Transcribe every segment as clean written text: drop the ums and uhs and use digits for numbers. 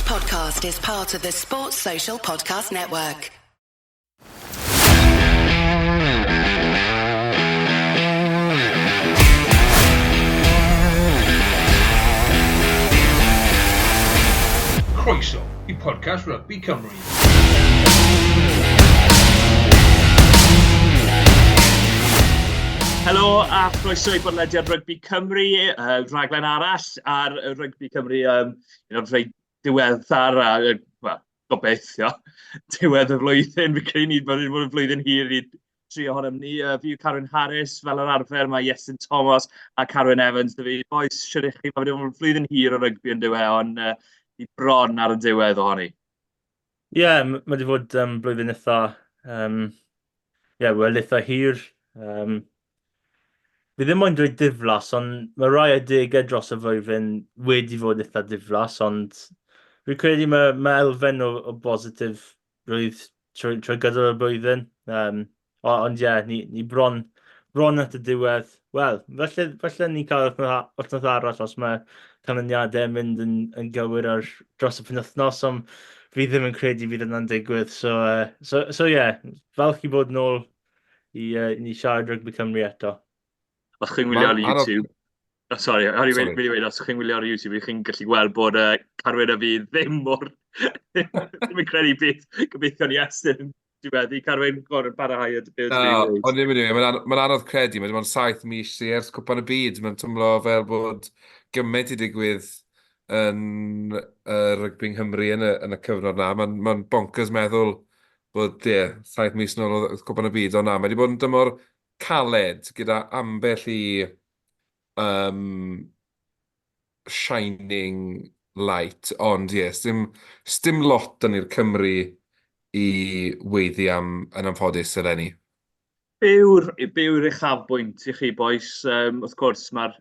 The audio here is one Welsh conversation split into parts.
podcast is part of the Sports Social Podcast Network. Croeso i podcast Rugby Cymru. Helo a chroeso i bodlediad Rygbi Cymru, rhaglen arall ar Rygbi Cymru, un o'r rhai diweddar a, well, gobeithio, diwedd y flwyddyn. Fi'n credu ni, mae'n wedi bod yn flwyddyn hir i tri ohonom ni. Fi yw Carwyn Harris, fel yr arfer mae Iestyn Thomas a Carwyn Evans 'da fi. Bois, shwt 'y chi? Mae wedi bod yn flwyddyn hir o rygbi yn dyw e, ond ni bron ar y diwedd ohoni. Ie, yeah, mae wedi bod blwyddyn eitha, yeah, wel, eitha hir. Fi ddim moyn dweud diflas, ond mae rai adegau dros y flwyddyn wedi fod eitha diflas, ond fi'n credu mae, mae elfen o, o bositif rwydd trwy, trwy gydol y blwyddyn. Ond ie, yeah, ni, ni bron, bron at y diwedd. Wel, falle, falle ni'n cael wythnos, wythnos arall os mae canlyniadau yn mynd yn, yn gywir ar dros y penwythnos, ond fi ddim yn credu fydd yna'n digwydd. So, so, so yeah, falch i bod nôl i, i ni siarad rygbi Cymru eto. Os chi'n wylio ar YouTube... Oh, sorry, o'n i'n mynd i weud, os chi'n wylio ar YouTube, chi'n gallu gweld bod Carwyn a fi ddim mor... ddim yn credu beth gobeithio ni Estyn yn diweddu. Carwyn, gorau barhau y beth. Na, o'n i'n mynd i weud, mae'n ma anodd credu, mae dim ond 7 mis sy ers Cwpan y Byd. Mae'n tymlo fel bod gymaint i digwydd yn rygbi yng Nghymru yn y, yn y cyfnod na. Mae'n ma bonkers meddwl bod, ie, yeah, 7 mis nôl oedd Cwpan y Byd, ond na, mae wedi bod yn dymor caled gyda ambell i shining light, ond ie, yes, dim, dim lot yn i'r Cymru i weiddi am yn anffodus eleni. Be yw'r be yw'r uchafbwynt i chi, bois? Wrth gwrs, mae'r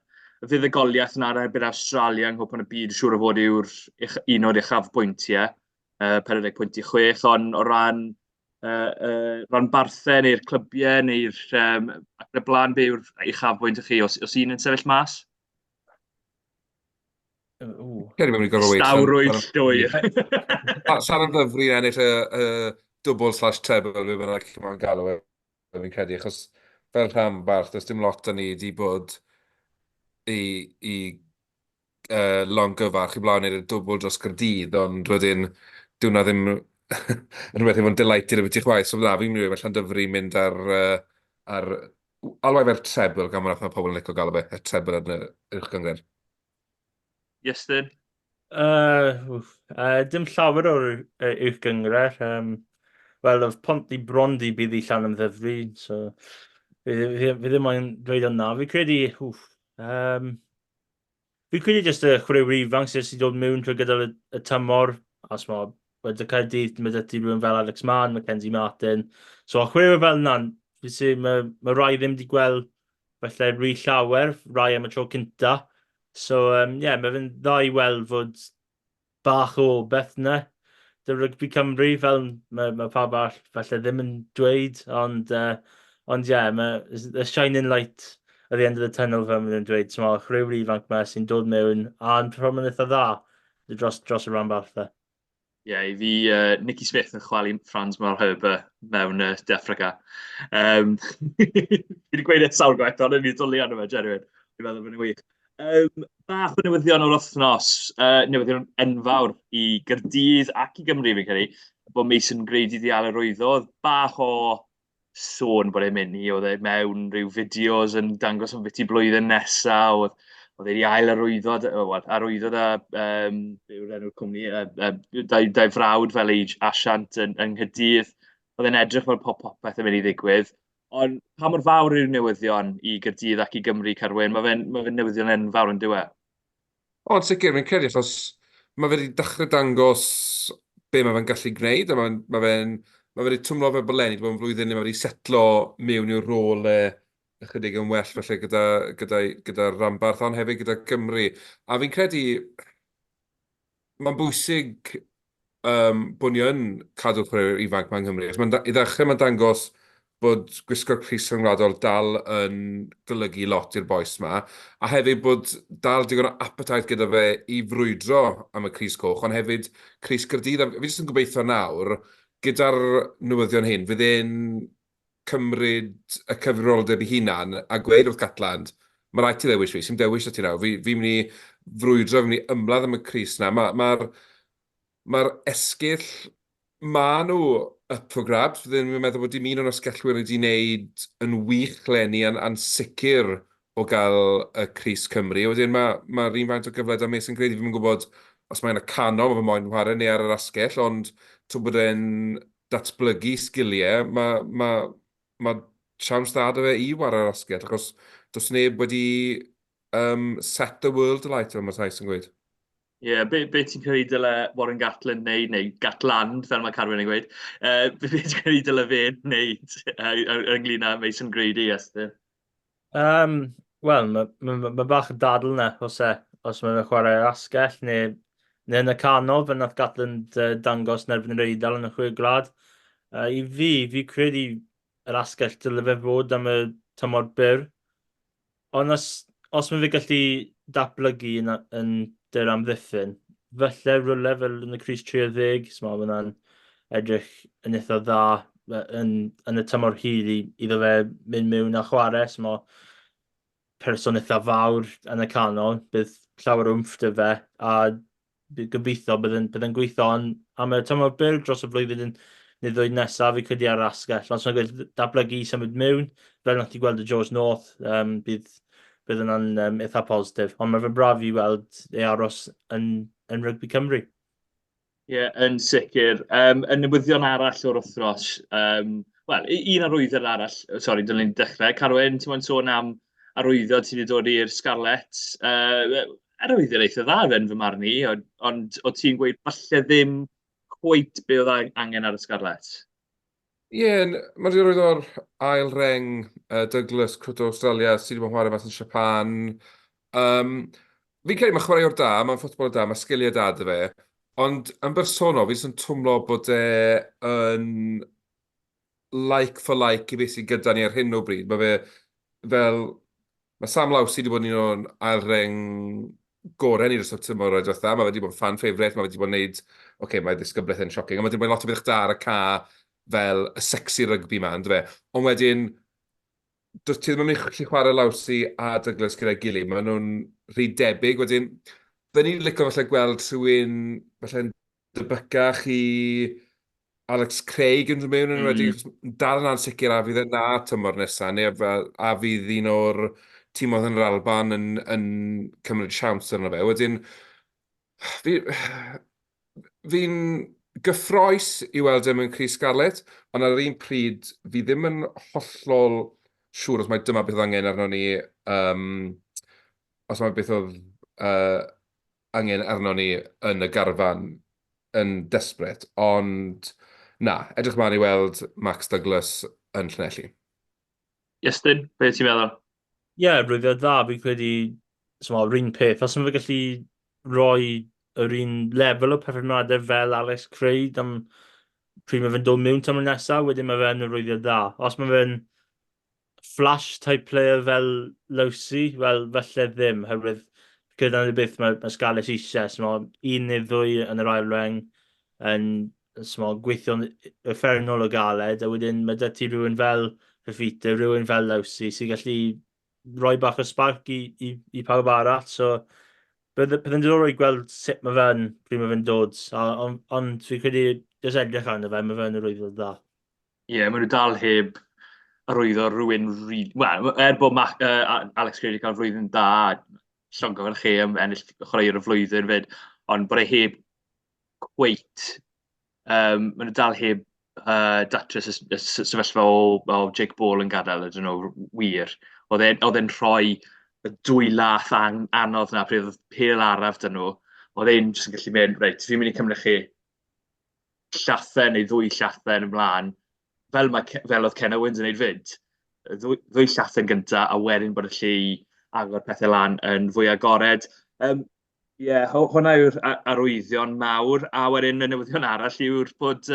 fuddugoliaeth yna ar erbyn Awstralia yng Nghwpan y Byd siŵr o fod yw'r un o'r uchafbwyntiau, 40 pwynt i 6, ond o ran ranbarthau neu'r clybiau neu'r ac yn y blaen, be yw'r uchafbwynt i chi, os, os un yn sefyll mas? Credu bod ni'n gorfod weud... Stawrwydd llwyr. Llanymddyfri yn ennill y, y dwbl/treble, be bynnag chi'n moyn galw e, fi'n credu, achos fel rhanbarth, does dim lot o'n ni wedi bod i longyfarch i blaen wneud y dwbl dros Gaerdydd, ond wedyn, dyw hwnna ddim yn rhywbeth i fod yn delighted ambiti chwaith. So na, fi'n mynd i weud mae Llandyfri yn mynd ar alwai fe'r treble, gan bod mae pobl yn licio galw fe, y treble yn y Uwch Gynghrair. Iestyn? Wff, dim llawer o'r Uwch Gynghrair. Wel, oedd Ponty bron di bydd i Llanymddyfri, so fi ddim moyn dweud hwnna. Fi credu, wff, fi credu jyst y chwaraewyr ifanc sydd wedi dod mewn trwy gydol y tymor, a smo, wedi Caerdydd, mae 'da ti rhywun fel Alex Mann, Mackenzie Martin. So, a chwaraewyr fel yna, fi sy'n, mae rai ddim wedi gweld falle rhy llawer, rai am y tro cynta. So, yeah, mae fe'n dda i weld fod bach o beth yna 'da Rygbi Cymru, fel mae pawb arall falle ddim yn dweud, ond yeah, mae the shining light at the end of the tunnel, fel maen nhw'n dweud. So, mae chwaraewyr ifanc yma sy'n dod mewn a'n perfformio'n eitha dda dros y rhanbarth. Ie, yeah, i fi, Nicky Smith yn chwalu Frans Malherbe mewn De Affrica. Fi wedi gweud e sawl gwaith, ond o'n i'n dwlu arno fe, genuine. Fi'n meddwl bod e'n wych. Bach o newyddion o'r wythnos, newyddion enfawr i Gaerdydd ac i Gymru, fi'n credu, bod Mason Grady 'di ail-arwyddo. Oedd bach o sôn bod e'n mynd i, oedd e mewn rhyw fideos yn dangos am byti blwyddyn nesa, oedd e wedi ail-arwyddo, wel, arwyddo da, be yw'r enw'r cwmni, dau frawd fel ei asiant yng Nghaerdydd. Oedd e'n edrych fel popeth yn mynd i ddigwydd. Ond pa mor fawr yw'r newyddion i Gaerdydd ac i Gymru, Carwyn? Mae fe'n ma fe newyddion enfawr yn dyw e? O, yn sicr, fi'n credu, achos mae fe wedi dechrau dangos be mae fe'n gallu gwneud, a mae'n ma fe'n ma fe wedi twmlo fel bod leni wedi bod yn flwyddyn le mae wedi setlo mewn i'w rôl e ychydig yn well felly gyda, gyda, gyda'r rhanbarth, ond hefyd gyda Cymru. A fi'n credu mae'n bwysig bod ni yn cadw'r chwaraewyr ifanc 'ma yng Nghymru. Achos mae'n i ddechrau mae'n dangos bod gwisgo'r crys rhyngwladol dal yn golygu lot i'r bois 'ma, a hefyd bod dal digon o appetite gyda fe i frwydro am y crys coch, ond hefyd crys Caerdydd. A fi jyst yn gobeithio nawr, gyda'r newyddion hyn, fydd e'n cymryd y cyfrifoldeb ei hunan a gweud wrth Gatland, "Mae rhaid ti ddewis fi, sy'm dewis 'da ti nawr, fi fi'n mynd i frwydro, fi'n mynd i ymladd am y crys 'na." Mae'r ma, ma Mae'r esgyll, maen nhw up for grabs. Fydden i'n meddwl bod dim un o'n asgellwyr wedi wneud yn wych leni a'n ansicr o gael y crys Cymru. Wedyn mae mae'r un faint o gyfle 'da Mason Grady. Fi'm yn gwybod os mae yn y canol, mae fe moyn chwarae neu ar yr asgell, ond tra bod e'n datblygu sgiliau, mae mae mae siawns dda 'da fe i warae'r asgell, achos does neb wedi um, set the world alight, fel mae Sais yn gweud. Ie, yeah, be, be ti'n credu dyle Warren Gatland wneud, neu Gatland, fel mae Carwyn yn gweud, be, be ti'n credu dyle fe wneud ynglyn â Mason Grady, Esther? Wel, mae ma, ma, ma bach o dadl yna, os e, os mae'n chwarae asgell, neu, neu yn y canol, fel nath Gatland dangos yn erbyn yr Eidal yn y chwe gwlad. I fi, fi credu yr asgell dyle fe fod am y tymor byr. Ond os, os mae fe gallu datblygu yn, yn dy'r amddiffyn, falle rywle fel yn y crys 30, so mae hwnna'n edrych yn eitha dda yn, yn y tymor hir i, iddo fe mynd mewn a chwarae, so mae person eitha fawr yn y canol, bydd llawer o wmff 'da fe, a gobeithio bydd yn, bydd yn gweithio yn, am y tymor byr dros y flwyddyn neu ddwy nesaf, fi credu ar yr asgell. Ond os mae'n gallu datblygu i symud mewn, fel nath i gweld y George North, bydd, bydd yna'n eitha positif. Ond mae fe'n braf i weld ei aros yn, yn rygbi Cymru. Ie, yeah, yn sicr. Y newyddion arall o'r wythnos, wel, un arwyddion arall, sori, dylen ni dechrau. Carwyn, ti'n moyn sôn am arwyddion sydd wedi dod i'r Scarlets? Arwyddion eitha dda yn fy marn i, ond, ond o ti'n gweud falle ddim cweit be oedd angen ar y Scarlets? Ie, yeah, mae wedi rhoi o'r ail reng Douglas, crwt o Australia, sydd wedi bod yn chwarae mas yn Japan. Fi'n credu mae chwaraewr da, mae'n ffwtbol da, mae sgiliau da 'da fe, ond yn bersonol, fi jyst yn twmlo bod e yn like for like i beth sydd gyda ni ar hyn o bryd. Mae fe fel... Mae Sam Lousi wedi bod yn un o'n ail reng gorau ni dros y tymor oed diwetha. Mae fe wedi bod yn fan favourite, mae fe wedi bod yn neud... Ocê, mae ddisgyblaeth e'n shocking, ond mae wedi bod yn lot o bethau da ar y ca fel y sexy rugby man, yndyfe? Ond wedyn, does ti ddim yn mynd i gallu chwarae Lousi a Douglas gyda'i gilydd, maen nhw'n rhy debyg. Wedyn, fydden i'n licio falle gweld rhywun falle'n debycach i Alex Craig yn dod mewn yn enwedig, achos dal yn ansicr a fydd e 'na tymor nesa, neu a a fydd un o'r timoedd yn yr Alban yn yn cymryd siawns arno fe. Wedyn, fi fi'n gyffroes i weld e mewn crys Scarlets, ond ar yr un pryd, fi ddim yn hollol siŵr os mai dyma beth oedd angen arnon ni, yym, os mai beth oedd angen arnon ni yn y garfan yn desperate, ond na, edrych mlaen i weld Max Douglas yn Llanelli. Iestyn, be ti'n meddwl? Ie, yeah, rwy'n dda, fi'n credu, yr un peth, os mae fe gallu rhoi yr un lefel o perfformiadau fel Alex Craig am pryd mae fe'n dod mewn tymor nesaf, wedyn mae fe'n arwyddiad dda. Os mae fe'n flash type player fel Lousi, wel, falle ddim, oherwydd gyda ni beth mae, mae Scarlets eisiau, so un neu ddwy yn yr ail reng yn so, gweithio'n uffernol o galed, a wedyn mae 'da ti rhywun fel Fifita, rhywun fel Lousi, sy'n gallu rhoi bach o spark i, i, i pawb arall, so bydd, bydd yn diddorol i gweld sut mae fe'n, pryd mae fe'n dod, ond on, fi'n credu, jyst edrych arno fe, mae fe'n arwyddo dda. Ie, yeah, maen nhw dal heb arwyddo rhywun rili... Wel, er bod Mac, Alex Gray wedi cael flwyddyn da, llongyfarch chi am ennill chwaraewr y flwyddyn 'fyd, ond bod e heb cweit... Maen nhw dal heb datrys y y sefyllfa o o Jake Ball yn gadael ydyn nhw wir. Oedd e'n oedd e'n rhoi y dwy lath an- anodd 'na pryd oedd pêl araf 'da nhw. Oedd e'n jyst yn gallu mynd, "Reit, fi'n mynd i cymryd chi llathen neu ddwy llathen ymlaen", fel mae fel oedd Ken Owens yn wneud 'fyd. Y ddwy ddwy llathen gynta, a wedyn bod y lle i agor pethe lan yn fwy agored. Ie, hwnna yw'r arwyddion mawr. A wedyn y newyddion arall yw'r bod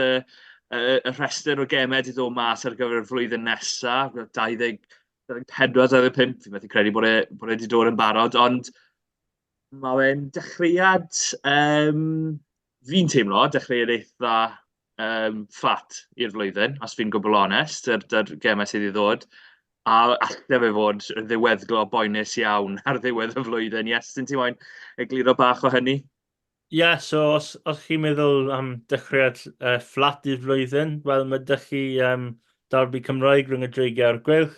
y rhestr o gemau 'di dod mas ar gyfer y flwyddyn nesaf, 20, 24, 25, fi'n methu credu bod e, bod e 'di dod yn barod, ond mae fe'n dechreuad, um, fi'n teimlo, dechreuad eitha um, fflat i'r flwyddyn, os fi'n gwbl onest, yr, yr gemau sydd i ddod. A allai fe fod yn ddiweddglo boenus iawn ar ddiwedd y flwyddyn. Iestyn, ti moyn egluro bach o hynny? Ie, yeah, so os, os chi'n meddwl am dechreuad uh, fflat i'r flwyddyn, wel mae dych chi um, darbi Cymraeg rhwng y Dreigiau a'r Gweilch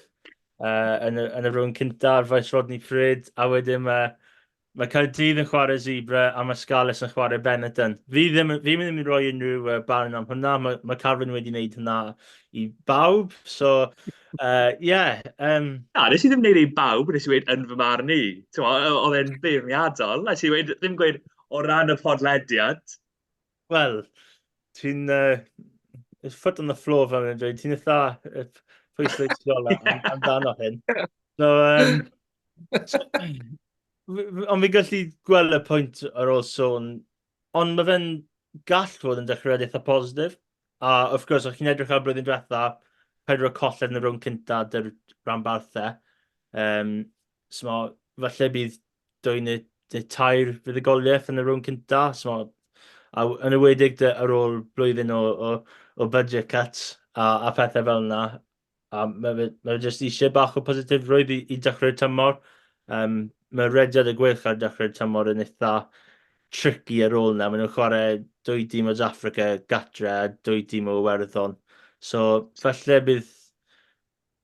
uh, yn, y, yn y rownd cynta ar faes Rodney Parade, a wedyn mae Mae Caerdydd yn chwarae Zebre a mae Scarlets yn chwarae Benetton. Fi ddim, fi ddim yn rhoi unrhyw uh, barn am hwnna, mae, mae Carwyn wedi wneud hwnna i bawb, so uh, yeah. Na, nes i ddim wneud e i bawb, nes i weud yn fy marn i. Oedd e'n beirniadol, nes i weud, ddim gweud o ran y podlediad. Wel, ti'n uh, foot on the floor fel yn dweud, ti'n eitha uh, pwysleisiol amdano hyn. So, um, so, ond fi'n gallu gweld y pwynt ar ôl sôn, ond mae fe'n gall fod yn dechreuad eitha positif. A wrth gwrs, o'ch chi'n edrych ar blwyddyn diwetha, pedwar colled yn y rownd cynta dy'r rhanbarthau. Um, so ma, falle bydd dwy neu, neu tair fuddugoliaeth yn y rownd cynta. So ma, a yn ywedig ar ôl blwyddyn o, o, o budget cuts a, a pethau fel yna, A mae fe, mae fe jyst eisiau bach o positifrwydd i, i dechrau'r tymor. Um, mae rediad y Gweilch ar dechrau'r tymor yn eitha tricky ar ôl yna. Maen nhw'n chwarae dwy dîm o Affrica gatre a dwy dîm o Iwerddon. So falle bydd,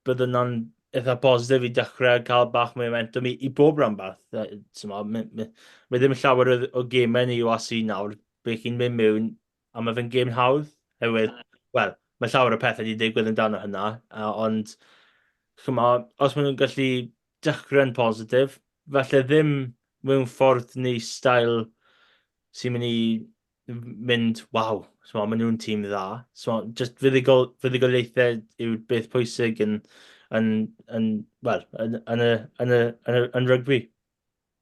bydd yna'n eitha positif i dechrau cael bach mwy o momentum i, i bob rhanbarth. Mae, mae, mae ddim llawer o, o gemau yn y URC nawr. Be chi'n mynd mewn a mae fe'n gêm hawdd, oherwydd, wel, mae llawer o pethau wedi digwydd amdano hynna, ond chymod, os maen nhw'n gallu dechrau'n positif, falle ddim mewn ffordd neu stael sy'n mynd i mynd, waw, so, maen nhw'n tîm dda. So, just fuddugol, fuddugoliaethau yw'r beth pwysig yn, yn, yn, well, yn, yn, y, yn, y, yn, y, yn rygbi.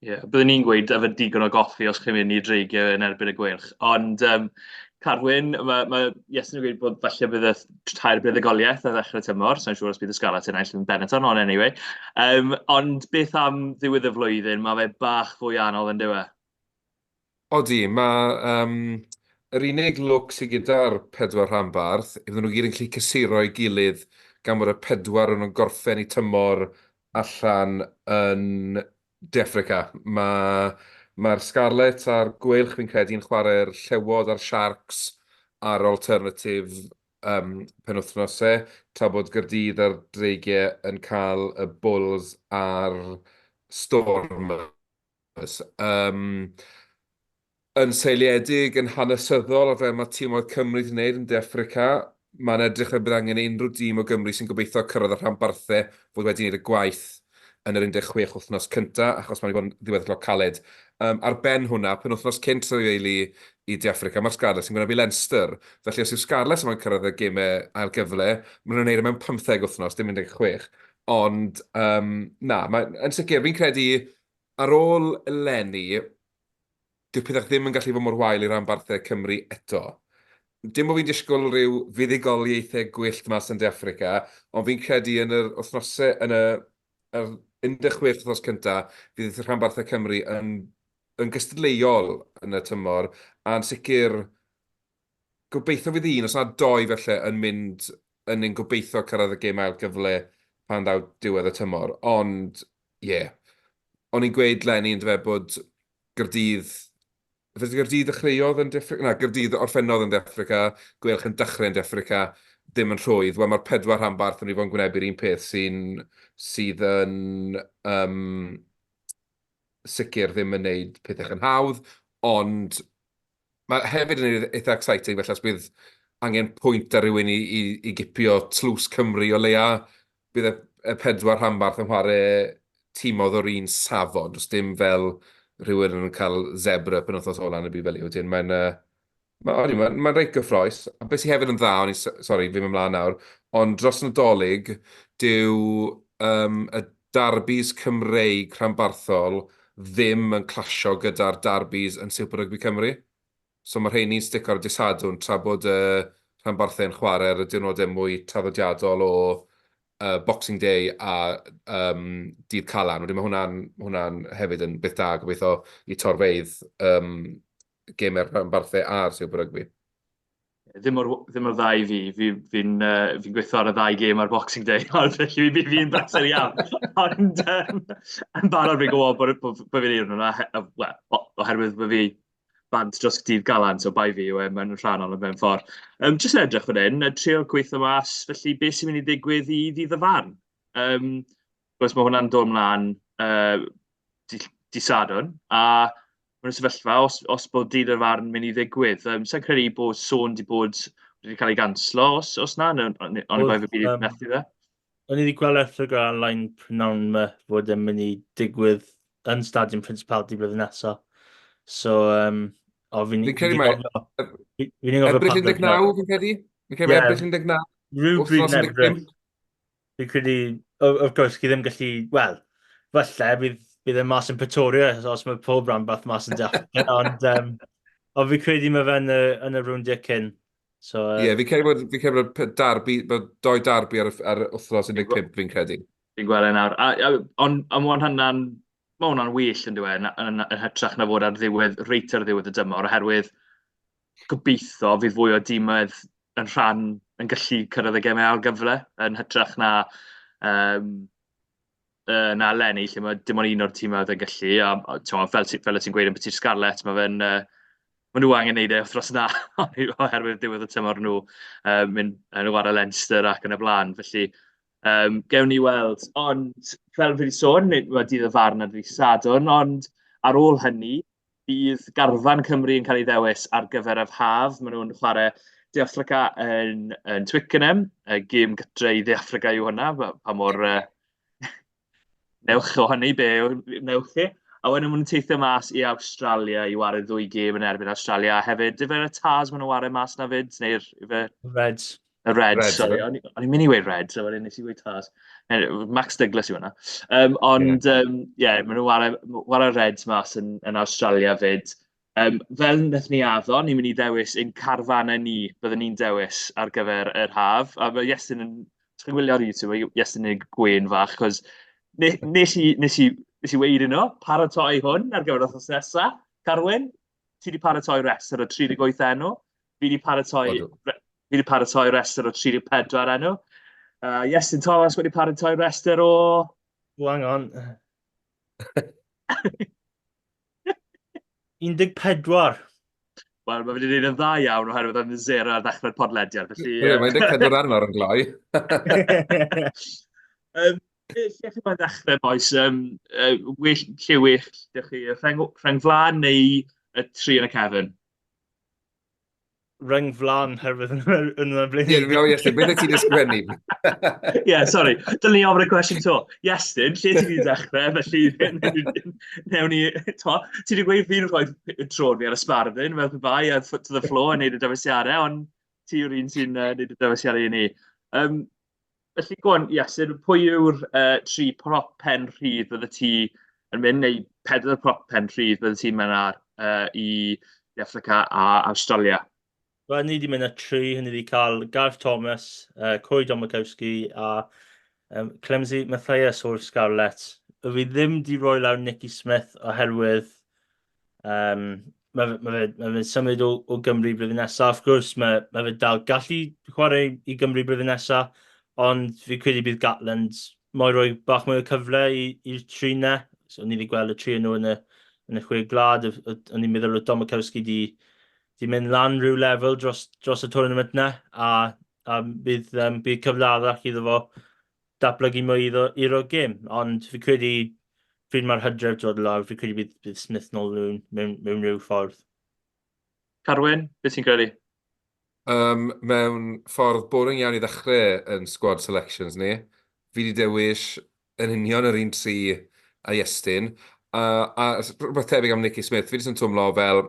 Ie, yeah, byddwn ni'n gweud yfed digon o goffi os chi'n mynd i dreigiau yn erbyn y Gweilch. Ond um, Carwyn, mae, mae Iestyn yn gweud bod falle bydd y tair buddugoliaeth ar ddechrau tymor, sa'n siŵr os bydd y Scarlets yn ennill yn Benetton, ond anyway. Um, ond beth am ddiwedd y flwyddyn, mae fe bach fwy anodd yn dyw e? Odi, mae um, yr unig lwc sydd gyda'r pedwar rhanbarth, iddyn nhw gyd yn gallu cysuro ei gilydd gan bod y pedwar yn nhw'n gorffen eu tymor allan yn De Affrica. Mae mae'r Scarlets a'r Gweilch fi'n credu yn chwarae'r Llewod a'r Sharks a'r Alternative um, penwythnosau, tra bod Gaerdydd a'r Dreigiau yn cael y Bulls a'r Stormers. Yym, yn seiliedig yn hanesyddol ar fel mae timoedd Cymru 'di wneud yn De Affrica, mae'n edrych fel bydd angen i unrhyw dîm o Gymru sy'n gobeithio cyrraedd y rhanbarthau fod wedi gwneud y gwaith yn yr 16 wythnos cynta, achos mae wedi bod yn ddiweddglo caled. Um, ar ben hwnna, penwythnos cyn trafeili i De Affrica, mae'r Scarlets yn gwynebu Leinster. Felly os yw Scarlets yma'n cyrraedd y gemau ail gyfle, maen nhw'n gwneud e mewn 15 wythnos, dim 16. Ond um, na, mae, yn sicr, fi'n credu Ar ôl eleni, dyw pethau ddim yn gallu fod mor wael i ranbarthau Cymru eto. Dim bod fi'n disgwyl rhyw fuddugoliaethau gwyllt mas yn De Affrica, ond fi'n credu yn yr wythnosau, yn y yr 16 wythnos cynta, fydd rhanbarthau Cymru yn, yn gystadleuol yn y tymor, a'n sicr gobeithio fydd un, os na doi falle, yn mynd yn ein gobeithio cyrraedd y gêm ail gyfle pan ddaw diwedd y tymor. Ond, ie. Yeah. O'n i'n gweud leni yn dyfe bod Gaerdydd... Fe Gaerdydd ddechreuodd yn De Affrica? Na, Gaerdydd orffennodd yn De Affrica, Gweilch yn dechrau yn De Affrica, ddim yn rhwydd. Wel, mae'r pedwar rhanbarth yn mynd i fod yn gwynebu'r un peth sy'n, sydd yn um, sicr ddim yn neud pethau yn hawdd, ond Mae hefyd yn eitha exciting, felly os bydd angen pwynt ar rywun i, i, i gipio tlws Cymru o leia, bydd y, y pedwar rhanbarth yn chwarae timodd o'r un safon, does dim fel rhywun yn cael zebra penwythnos ola yn y byd fel yw. Wedyn mae'n uh, mae'n ma, ma reit gyffroes. A beth sydd hefyd yn dda, o'n i, sori, fi'n mynd mlaen nawr, ond dros Nadolig, dyw um, y darbis Cymreig rhanbarthol ddim yn clasio gyda'r darbis yn Super Rugby Cymru. So mae rheini'n stico ar y dydd Sadwrn, tra bod y... rhanbarthau yn chwarae ar y diwrnodau mwy traddodiadol o uh, Boxing Day a um, Dydd Calan. Wedyn mae hwnna'n hwnna hefyd yn beth da, gobeithio, i torfeydd um, gemau'r rhanbarthau a'r Super Rugby. Ddim mor, ddim mor dda i fi. Fi'n fi, fi, uh, fi gweithio ar y ddau gêm ar Boxing Day, ond felly fi, fi'n brysur iawn. Ond um, yn barod fi'n gwybod bod, bod, bod fi'n ei hwnna, well, oherwydd bod fi bant dros dydd Galan, so bai fi yw e, mae'n rhannol yn mewn ffordd. Um, jyst yn edrych fan hyn, trio gweithio mas, felly beth sy'n mynd i ddigwydd i ddydd y farn? Um, Gwrs mae hwnna'n dod mlaen uh, di, di Sadwrn, a mae'n sefyllfa os, os bod dydd y farn mynd i ddigwydd. Um, Sa'n credu bod sôn di bod wedi cael ei ganslo, os, os na, ond i bai fy byd um, methu fe. O'n i wedi gweld erthygl ar-lein prynawn yma fod e'n mynd i digwydd yn Stadiwm Principality blwyddyn nesaf. So, um, o, fi'n... Fi'n credu mai... Fi'n gofio Ebrill 19, fi'n credu? Fi'n credu yeah. Ebrill 19. Rhywbryd yn Ebrill. Fi'n credu, of course, chi ddim gallu... Wel, falle bydd, bydd e mas yn Pretoria, os mae pob rhanbarth mas yn dechrau, ond, um, ond fi'n credu mae fe yn y, yn y rowndiau cyn. So, uh... Ie, yeah, fi'n credu bod, fi credu bod darbi, bod doi darbi ar, ar wythnos 15, fi'n credu. Fi'n gweld e nawr. A, a, ond a mae hwnna'n mae hwnna'n well yn dweud, yn, yn, yn hytrach na fod ar ddiwedd, reit ar ddiwedd y dymor, oherwydd gobeithio fydd fwy o dimoedd yn rhan yn gallu cyrraedd y gemau ail gyfle yn hytrach na um, uh, na eleni lle mae dim ond un o'r timoedd yn gallu a, a t'mo, fel, ti, fel ti'n gweud yn biti'r Scarlets mae fe'n uh, maen nhw angen neud e wythnos na oherwydd diwedd y tymor nhw uh, mynd yn chwarae Leinster ac yn y blaen felly um, gewn ni weld ond fel fi wedi sôn mae dydd y farn ar ddydd Sadwrn ond ar ôl hynny Bydd garfan Cymru yn cael ei ddewis ar gyfer yr haf. Maen nhw'n chwarae De Affrica yn, yn Twickenham. Y gêm gytre i Dde Affrica yw hwnna, pa mor uh, newch o hynny, be newch chi. A wedyn maen nhw'n teithio mas i Awstralia i wario ddwy gêm yn erbyn Awstralia. A hefyd, dyfer y Tars maen nhw'n wario mas na fyd, neu'r... Reds. Y Reds, Reds sorry. O'n i'n mynd i weud Reds, a wedyn nes i weud Tars. Max Douglas yw hwnna. Um, ond, ie, um, yeah, maen nhw'n ware, ware Reds mas yn, yn Australia fyd. Um, fel wnaethon ni addo, ni'n mynd i ddewis ein carfanau ni, byddwn ni'n dewis ar gyfer yr haf. A mae Iestyn yn, os chi'n gwylio ar YouTube, mae Iestyn yn gwên fach, cos nes i, nes i, nes i weud yno, paratoi hwn ar gyfer wythnos nesaf. Carwyn, ti wedi paratoi restr o 38 enw. Fi wedi paratoi, fi wedi paratoi restr o 34 enw. Uh, Iestyn Thomas wedi paratoi restr o... O, hang on. 14. Wel, mae wedi gwneud yn dda iawn oherwydd am zero ar ddechrau'r podlediad, felly... Ie, mae 14 arno ar yn gloi. um, Lle chi moyn ddechrau, bois? Um, uh, well, lle well, ydych chi? Rheng, rheng flan neu y tri yn y cefn? Rheng flan, herwydd yn yn y blaen. Ie, fi'n Iestyn, beth wyt ti'n ysgrifennu? Ie, sori. Dylen ni ofyn y cwestiwn to. Iestyn, lle ti'n mynd i ddechrau? Felly, newn ni... To, ti wedi gweud fi'n rhoi trôn fi ar y sbardun, fel pe bai, a foot to the floor, yn neud y dewisiadau, ond ti yw'r un sy'n uh, neud y dewisiadau i ni. Um, Felly, go on, Iestyn, pwy yw'r uh, tri prop pen rhydd bydde ti yn mynd, neu pedwar prop pen rhydd bydde ti'n mynd ar uh, i i Affrica a Awstralia? Wel, ni wedi mynd â tri, hynny wedi cael Gareth Thomas, uh, Corey Domachowski a um, Clemsey Mathias o'r Scarlets. Fi ddim wedi rhoi lawr Nicky Smith oherwydd Um, mae, mae, fe, mae fe'n symud o, o Gymru blwyddyn nesaf. Wrth gwrs, mae, mae fe dal gallu chwarae i Gymru blwyddyn nesaf, ond fi credu bydd Gatland moyn rhoi bach mwy o cyfle i'r tri na. So, ni wedi gweld y tri nhw yn y, yn y chwe gwlad. O'n i'n meddwl oedd Domachowski di, di mynd lan rhyw lefel dros, dros y tournament na, a, a bydd, um, bydd cyfle arall iddo fo datblygu mwy iddo i'r gêm. Ond fi credu pryd mae'r hydref dod lawr, fi credu bydd, bydd Smith nôl mewn, mewn, mewn rhyw ffordd. Carwyn, beth ti'n credu? Um, mewn ffordd boring iawn i ddechrau yn squad selections ni. Fi wedi dewis yn union yr un tri a Iestyn. A, a rhywbeth tebyg am Nicky Smith, fi jyst yn twmlo fel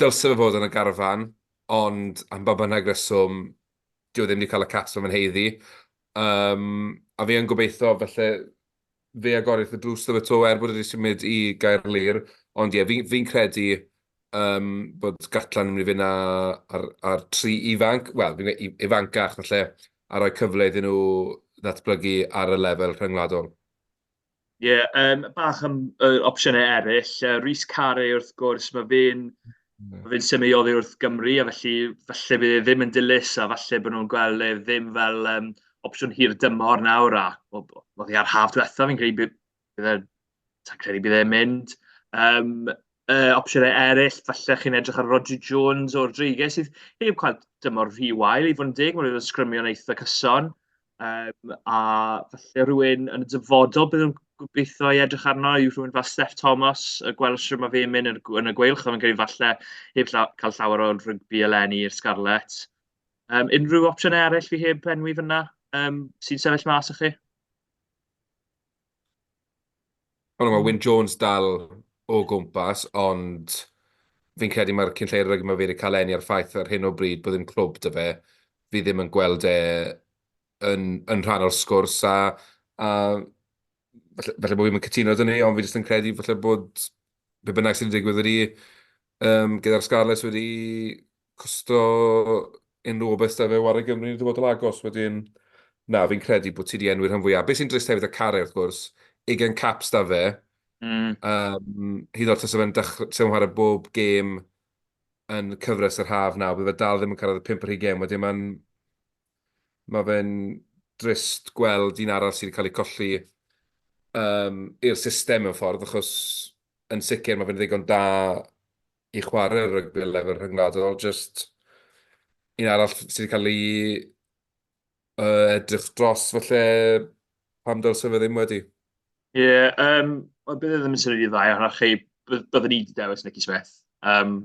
dylse fe fod yn y garfan, ond am ba bynnag reswm, dyw e ddim wedi cael y caps mae fe'n haeddu. Um, a fi yn gobeithio, felly, fe agorith y drws iddo fe to, er bod e wedi symud i Gaerlŷr. Ond ie, fi'n fi credu um, bod Gatland yn mynd i fynd ar, ar tri ifanc, wel, fi'n gweud ifancach falle, a rhoi cyfle iddyn nhw ddatblygu ar y lefel rhyngwladol. Ie, yeah, um, bach am uh, opsiynau eraill. Uh, Rhys Carey, wrth gwrs, mae fe'n mm. fe symud oddi wrth Gymru, a felly falle bydd e ddim yn dilys, a falle bod nhw'n gweld e ddim fel um, opsiwn hir dymor nawr, a oedd hi ar haf diwethaf, fi'n credu bydd e, sa'n credu bydd e'n mynd. Um, uh, opsiynau eraill, falle chi'n edrych ar Rodri Jones o'r Dreigiau, sydd heb cael dymor rhy wael i fod yn deg, mae'n wedi sgrymio'n eitha cyson. Um, a falle rhywun yn y dyfodol bydd yn gobeithio i edrych arno yw rhywun fel Steph Thomas, y gweld sydd mae fe'n mynd yn, yn y gweilch, a fi'n credu falle heb lla, cael llawer o rygbi eleni i'r Scarlets. Um, unrhyw opsiynau eraill fi heb enwi fyna um, sy'n sefyll mas i chi? Wel, mae Wyn Jones dal o gwmpas, ond fi'n credu mae'r cyn lleied rygbi mae fe wedi cael enni ar ffaith ar hyn o bryd bod ddim clwb 'da fe. Fi ddim yn gweld e yn, yn rhan o'r sgwrs a, a falle, falle bod fi'n cytuno 'da ni, ond fi jyst yn credu falle bod be bynnag sy'n digwydd wedi um, gyda'r Scarlets wedi costo unrhyw obaith 'da fe ware Gymru yn y dyfodol agos. Wedyn, na, fi'n credu bod ti 'di enwi'r rhan fwyaf. Be sy'n drist hefyd 'da Carey, wrth gwrs, 20 caps 'da fe. Mm. Um, hyd yn oed tase fe'n dechrau, tase fe'n chwarae bob gêm yn cyfres yr haf nawr, bydde fe dal ddim yn cyrraedd y 5 ar hugain. Wedyn mae'n mae fe'n drist gweld un arall sydd wedi cael ei colli um, i'r system mewn ffordd, achos yn sicr mae fe'n ddigon da i chwarae rygbi ar lefel rhyngwladol, jyst un arall sydd wedi cael ei uh, edrych dros falle pam dylse fe ddim wedi. Ie, yeah, um, wel, bydd e ddim yn synnu i ddau ohonoch chi, byddwn ni wedi dewis Nicky Smith. Um,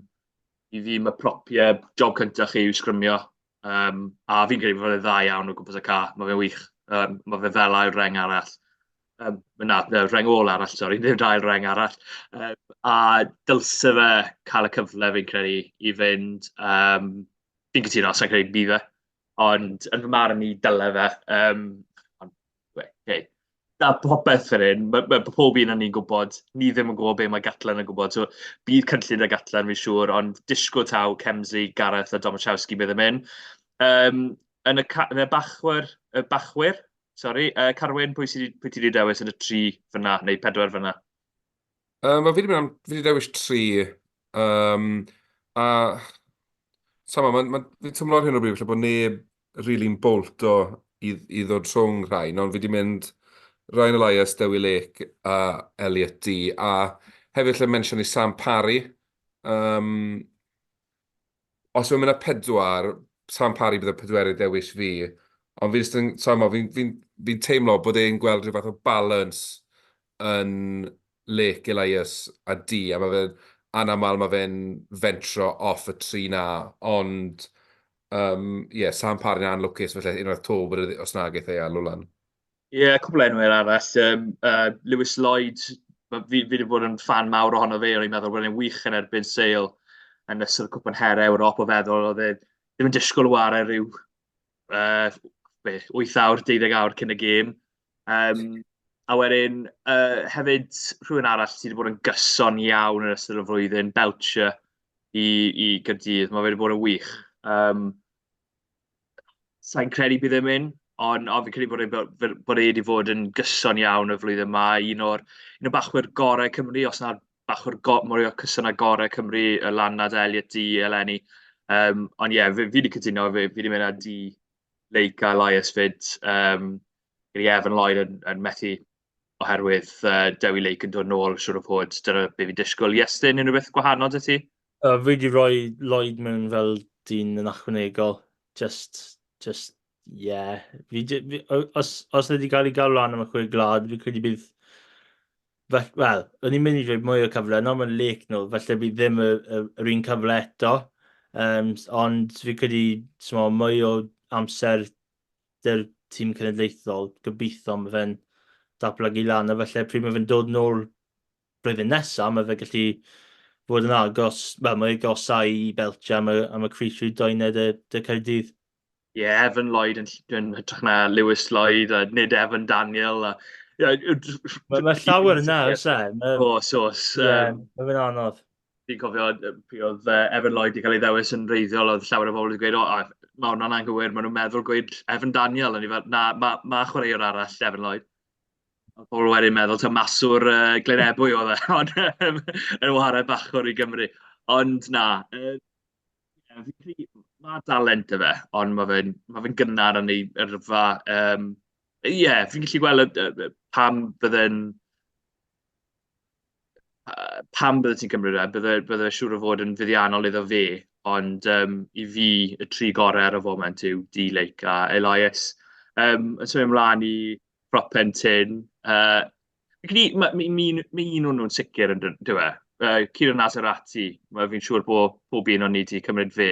I fi, mae propiau, job cyntaf chi yw sgrymio. Um, a fi'n credu bod fe'n dda iawn o gwmpas y ca, mae fe'n wych. Um, mae fe fel ail reng arall. Um, na, na, reng ôl arall, sori, ddim ail reng arall. Um, a dylse fe cael y cyfle fi'n credu i fynd. Um, fi'n cytuno, sa'n credu bydd e. Ond yn fy marn i, dyle fe. Um, ond, hey, na popeth fan hyn, mae, mae pob un o'n ni'n gwybod, ni ddim yn gwybod be mae Gatland yn gwybod, so bydd cynllun y Gatland fi'n siŵr, ond disgwyl taw Kemsley, Gareth a Domachowski bydd yn mynd. Um, yn y, yn y bachwyr, y bachwyr, sori, uh, Carwyn, pwy, sy, pwy ti wedi dewis yn y tri fyna, neu pedwar fyna? Um, fi wedi mynd am, fi wedi dewis tri, um, a sama, mae'n ma, fi'n teimlo ar hyn o bryd falle bod neb really'n bolt o i, i ddod rhwng rhain, ond fi wedi mynd Ryan Elias, Dewi Lake a Elliot Dee, a hefyd lle mention i Sam Parry. Um, Os yw'n mynd â pedwar, Sam Parry bydd y pedwerydd dewis fi, ond fi jyst yn, sa i'n gwbod, fi'n fi'n fi'n teimlo bod e'n gweld rhyw fath o balance yn Lake, Elias a Dee, a ma' fe'n anaml ma' fe'n fentro off y tri 'na, ond yym ie, Sam Parry'n anlwcus falle unwaith 'to bod e os nag eith e i alw lan. Ie, yeah, cwpl o enwau arall. Um, uh, Lewis Lloyd, fi, fi wedi bod yn fan mawr ohono fe, o'n i'n meddwl bod e'n wych yn erbyn Sale yn ystod y cwpan her Ewrop o feddwl oedd e ddim yn disgwyl ware rhyw uh, be, 8 awr, 12 awr cyn y gêm. Um, a wedyn uh, hefyd rhywun arall sydd wedi bod yn gyson iawn yn ystod y flwyddyn, Belcher i, i Gyrdydd. Mae fe wedi bod yn wych. Um, Sa i'n credu bydd e'n mynd, ond ond fi'n credu bod e bod e wedi fod yn gyson iawn y flwyddyn yma. Un o'r un o bachwyr gorau Cymru, os na'r bachwr go mwy o cyson a gorau Cymru, y lan nad Elliot Dee eleni. Um, ond ie, yeah, fi, fi wedi cytuno, fi, fi wedi mynd â Dee, Lake a Elias fyd. Um, gyda Evan Lloyd yn, yn methu oherwydd uh, Dewi Lake yn dod nôl, siwr o fod. Dyna be fi'n disgwyl. Iestyn, unrhyw beth gwahanol 'da ti? Uh, fi wedi rhoi Lloyd mewn fel dyn yn achwanegol. Just, just, yeah. Fi, fi, os, os wedi cael ei gael lan am y chwe gwlad, fi credu bydd... Wel, o'n i'n mynd i rhoi mwy o cyfle, nawr mae'n Lake nôl, felly bydd ddim y, y, yr un cyfle eto. Um, ond fi credu, smo, mwy o amser 'da'r tîm cenedlaethol, gobeithio mae fe'n datblygu lan a falle pryd mae fe'n dod nôl blwyddyn nesaf, mae fe gallu fod yn agos, wel, mae agosau i Belcher am y, am y crys rhywun doened y, y Caerdydd. Ie, yeah, Evan Lloyd yn, yn hytrach na Lewis Lloyd, a nid Evan Daniel. A, yeah, mae, mae llawer yna, oes e? Oes, oes. Ie, mae fe'n anodd. Fi'n cofio pryd oedd Evan Lloyd wedi cael ei ddewis yn wreiddiol, oedd llawer o bobl wedi gweud, "O, mae hwnna'n anghywir, maen nhw'n meddwl gweud Evan Daniel." O'n i fel, "Na, mae ma chwaraewr arall, Evan Lloyd." Oedd pobl wedyn meddwl taw maswr Glyn Ebwy oedd e, ond yn whare bachwr i Gymru. Ond na, fi'n credu ma' dalent 'da fe, ond ma' fe'n ma' fe'n gynnar yn ei yrfa. Yym, ie, fi'n gallu gweld pam bydde'n pam bydde ti'n cymryd e, bydde bydde fe siŵr o fod yn fuddiannol iddo fe, ond yym i fi, y tri gorau ar y foment yw Dee Lake a Elias. Yym, yn symud ymlaen i prop pen tynn, fi'n credu ma' ma' un ma' un o'n nhw'n sicr yn dyw e? Kieran Azzarati, ma' fi'n siŵr bod pob un o'n ni 'di cymryd fe.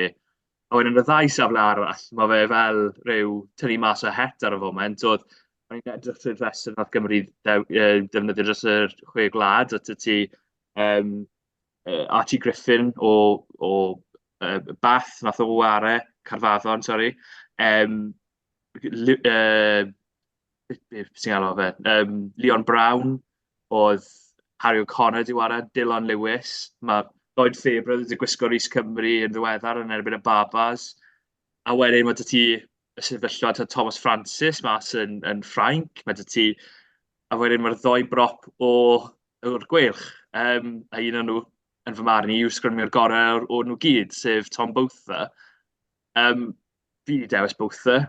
A wedyn y ddau safle arall, ma' fe fel rhyw tynnu mas o het ar y foment. Oedd, o'n i'n edrych trwy'r rhestr wnaeth Gymru dew- yy defnyddio dros yr Chwe Gwlad, oedd 'da ti yym Archie Griffin o o Bath, wnaeth o ware, Caerfaddon, sori. Yym be ti'n galw fe? Leon Brown, oedd Harry O'Connor 'di ware, Dillon Lewis, ma' Lloyd Fairbrother 'di gwisgo Rhys Cymru yn ddiweddar yn erbyn y Babas. A wedyn ma' 'da ti y sefyllfa 'da Thomas Francis mas yn yn Ffrainc, ma' 'da ti... A wedyn ma'r ddou brop o o'r Gweilch, yym a un o'n nhw, yn fy marn i, yw'r sgrymiwr gorau o'r nhw gyd, sef Tom Botha. Yym, fi 'di dewis Botha,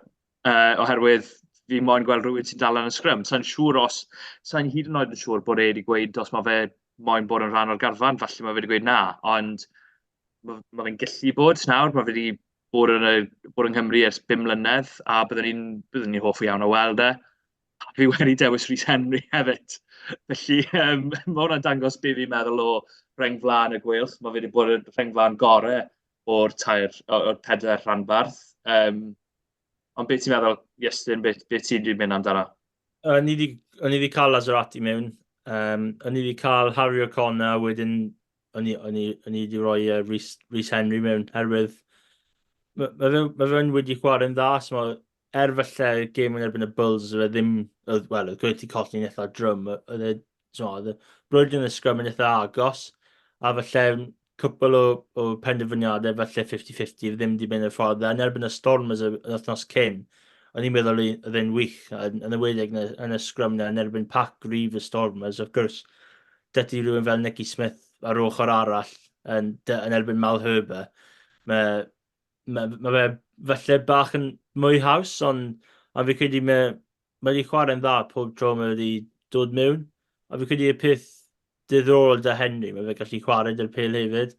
oherwydd fi moyn gweld rhywun sy'n dal yn y sgrym. Sa i'n siŵr os... sa i'n hyd yn oed yn siŵr bod e wedi gweud os ma' fe moyn bod yn rhan o'r garfan, falle ma' fe wedi gweud na, ond ma' ma' fe'n gallu bod nawr. Ma' fe 'di bod yn y bod yng Nghymru ers bum mlynedd, a byddwn ni'n byddwn ni'n hoffi iawn o weld e. A fi wedi dewis Rhys Henry hefyd. Felly ma' hwnna'n dangos be fi'n meddwl o rheng flaen y Gweilch. Ma' fe wedi bod yn rheng flaen gorau o'r tair, o'r pedair rhanbarth. Yym, ond be ti'n meddwl, Iestyn, be be ti 'di mynd amdano? O'n i 'di o'n i 'di cael Lazarati mewn. Um, o'n i 'di cael Harry O'Connor, wedyn o'n i, o'n i, o'n i 'di rhoi Rhys, Rhys Henry mewn, herwydd mae ma fe, ma fe'n wedi chwarae'n dda, so ma, er falle gêm yn erbyn y Bulls, oedd e ddim, oedd, wel, oedd Gwerthu colli'n eitha drwm, oedd e, so, oedd y brwydr yn y sgrym yn eitha agos, a falle cwpl o, o penderfyniadau, falle 50-50, ddim wedi mynd y ffordd. Yn erbyn y Stormers yr wythnos cyn, o'n i'n meddwl oedd e'n wych, yn, yn enwedig yn y, yn y sgrym na, yn erbyn pac gryf y Stormers, of course, dydy rhywun fel Nicky Smith ar ochr arall yn, yn erbyn Malherbe. Mae, mae, mae fe falle bach yn mwy haws, ond, ond fi credu mae, mae wedi chwarae'n dda pob tro mae wedi dod mewn. A fi credu y peth diddorol 'da Henry, mae fe gallu chwarae 'da'r pêl hefyd.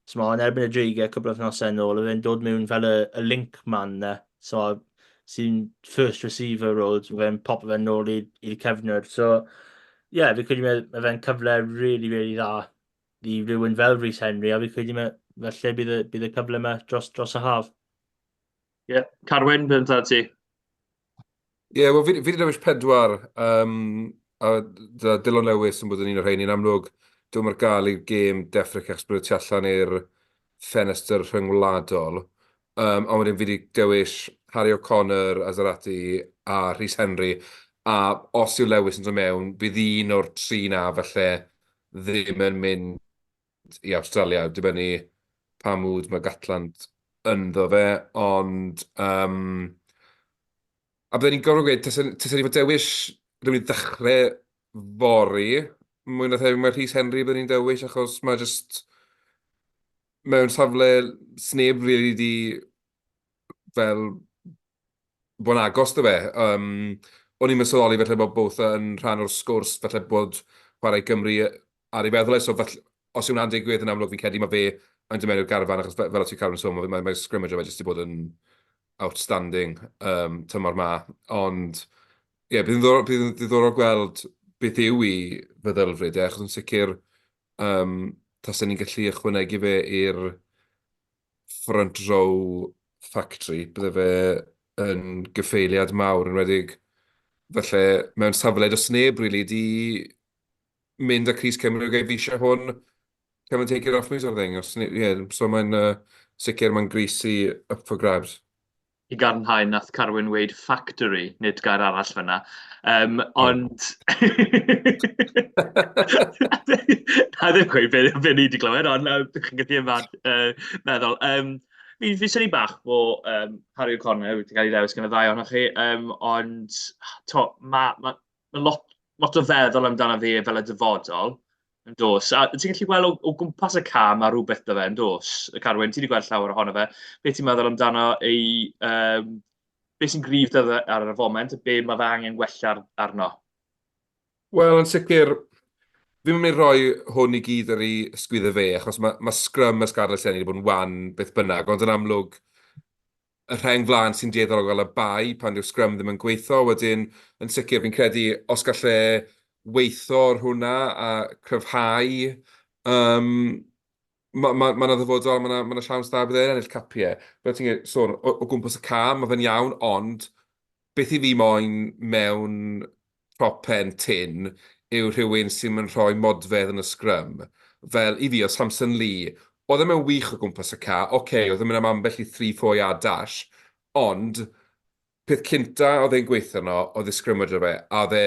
So ma' yn erbyn y Dreigiau cwpl o wythnosau yn ôl, oedd e'n dod mewn fel y, y link man 'na, so sy'n first receiver role, so fe'n pop fe'n nôl i'r cefnwr. So, ie, yeah, fi credu mae, mae fe'n cyfle really, really dda i rywun fel Rhys Henry, a fi credu mae, felly bydd y, bydd y cyfle yma dros, dros y haf. Ie, yeah. Carwyn, beth amdano ti? Ie, yeah, wel fi, fi wedi dewis pedwar, um, a dyna Dylan Lewis yn bod yn un o'r rheini. Yn amlwg, dwi'n ar gael i'r gêm De Affrica achos bod y tu allan i'r ffenestr rhyngwladol. Um, ond wedyn fi wedi dewis Harry O'Connor, Azarati a Rhys Henry. A os yw Lewis yn dod mewn, bydd un o'r tri na falle ddim yn mynd i Awstralia, dibynnu pa mood mae Gatland ynddo fe, ond... Um, a byddwn ni'n gorfod gweud, tasen ni fod dewis rhywun i ddechrau fory, mwy na thebyg mae Rhys Henry byddwn ni'n dewis, achos mae jyst mewn safle sneb really di fel bod yn agos 'da fe. Yym, o'n i'm yn sylweddoli falle bod Botha yn rhan o'r sgwrs, falle bod chwarae i Gymru ar ei feddwl e, so falle, os yw hwnna'n digwydd, yn amlwg fi'n credu mae fe yn dod mewn i'r garfan, achos fel, fel o' ti'n Carwyn yn sôn, mae mae scrimmage fe jyst 'di bod yn outstanding um, tymor ma, ond ie, yeah, bydd yn ddiddorol, bydd yn ddiddorol gweld beth yw ei feddylfryd e, achos yn sicr um, tasen ni'n gallu ychwanegu fe i'r front row factory, bydde fe yn gyffeiliad mawr, yn enwedig falle mewn safle does neb rili 'di mynd â crys Cymru o fi eisiau hwn, come and take it off me sort of thing. Os, yeah, so mae'n sicr mae'n grys i up for grabs. I gadarnhau, nath Carwyn weud factory, nid gair arall fyna. Um, ond... Na ddim gweud be, be ni wedi clywed, ond uh, chi'n gallu yma uh, meddwl. Um, fi, fi synnu bach bo um, Harry O'Connor wedi cael ei ddewis gan y ddau ohonoch chi, um, ond to, mae ma, ma lot, lot o feddwl amdano fi fel y dyfodol, yn dos. A ti'n gallu gweld o, o gwmpas y ca mae rhywbeth 'da fe, yn dos? Carwyn, ti wedi gweld llawer ohono fe. Be ti'n meddwl amdano ei... Um, be sy'n gryf 'da fe ar y foment, a be mae fe angen gwella arno? Wel, yn sicr, fi'm yn mynd i roi hwn i gyd ar ei ysgwyddau fe, achos mae, mae sgrym y Scarlets eleni wedi bod yn wan beth bynnag, ond yn amlwg, y rheng flaen sy'n dueddol o gael y bai pan dyw'r sgrym ddim yn gweithio. Wedyn, yn sicr, fi'n credu os gall e weithio ar hwnna a cryfhau, um, mae ma, ma 'na ddyfodol, mae 'na ma 'na siawns da bydd e'n ennill capiau. Fel ti'n sôn, o, o gwmpas y ca, mae fe'n iawn, ond beth i fi moyn mewn prop pen tynn yw rhywun sy'n mynd rhoi modfedd yn y sgrym. Fel i fi, o Samson Lee, oedd e mewn wych o gwmpas y ca, oce, okay, oedd e'n mynd am ambell i 3-4 yard dash, ond peth cynta oedd e'n gweithio arno oedd y sgrymager fe, a oedd e,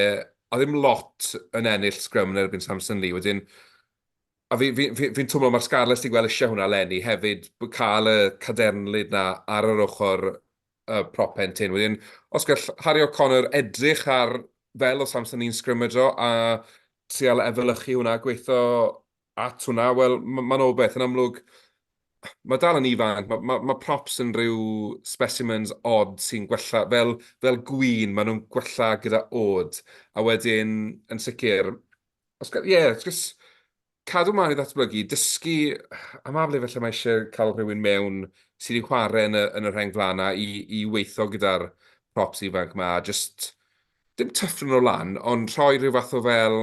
a ddim lot yn ennill sgrym yn erbyn Samson Lee, wedyn A fi fi fi fi'n twmlo mae'r Scarlets ti'n gweld eisiau hwnna eleni hefyd, cael y cadernlid 'na ar yr ochr y prop pen tynn. Wedyn, os gall Harry O'Connor edrych ar fel oedd Samson Lee'n sgrymadro a trial efelychu hwnna, gweithio at hwnna, wel, mae'n o beth. Yn amlwg, mae dal yn ifanc, mae ma, ma props yn rhyw specimens odd sy'n gwella, fel, fel gwin, maen nhw'n gwella gyda oed. A wedyn, yn sicr, Os ga-, ie, jyst cadw mlaen i ddatblygu, dysgu, a ma' ble falle mae isie cael rhywun mewn sydd wedi chwarae yn y yn y rheng flaen 'na i i weithio gyda'r props ifanc 'ma, a jyst dim tyffro nhw lan, ond rhoi rhyw fath o fel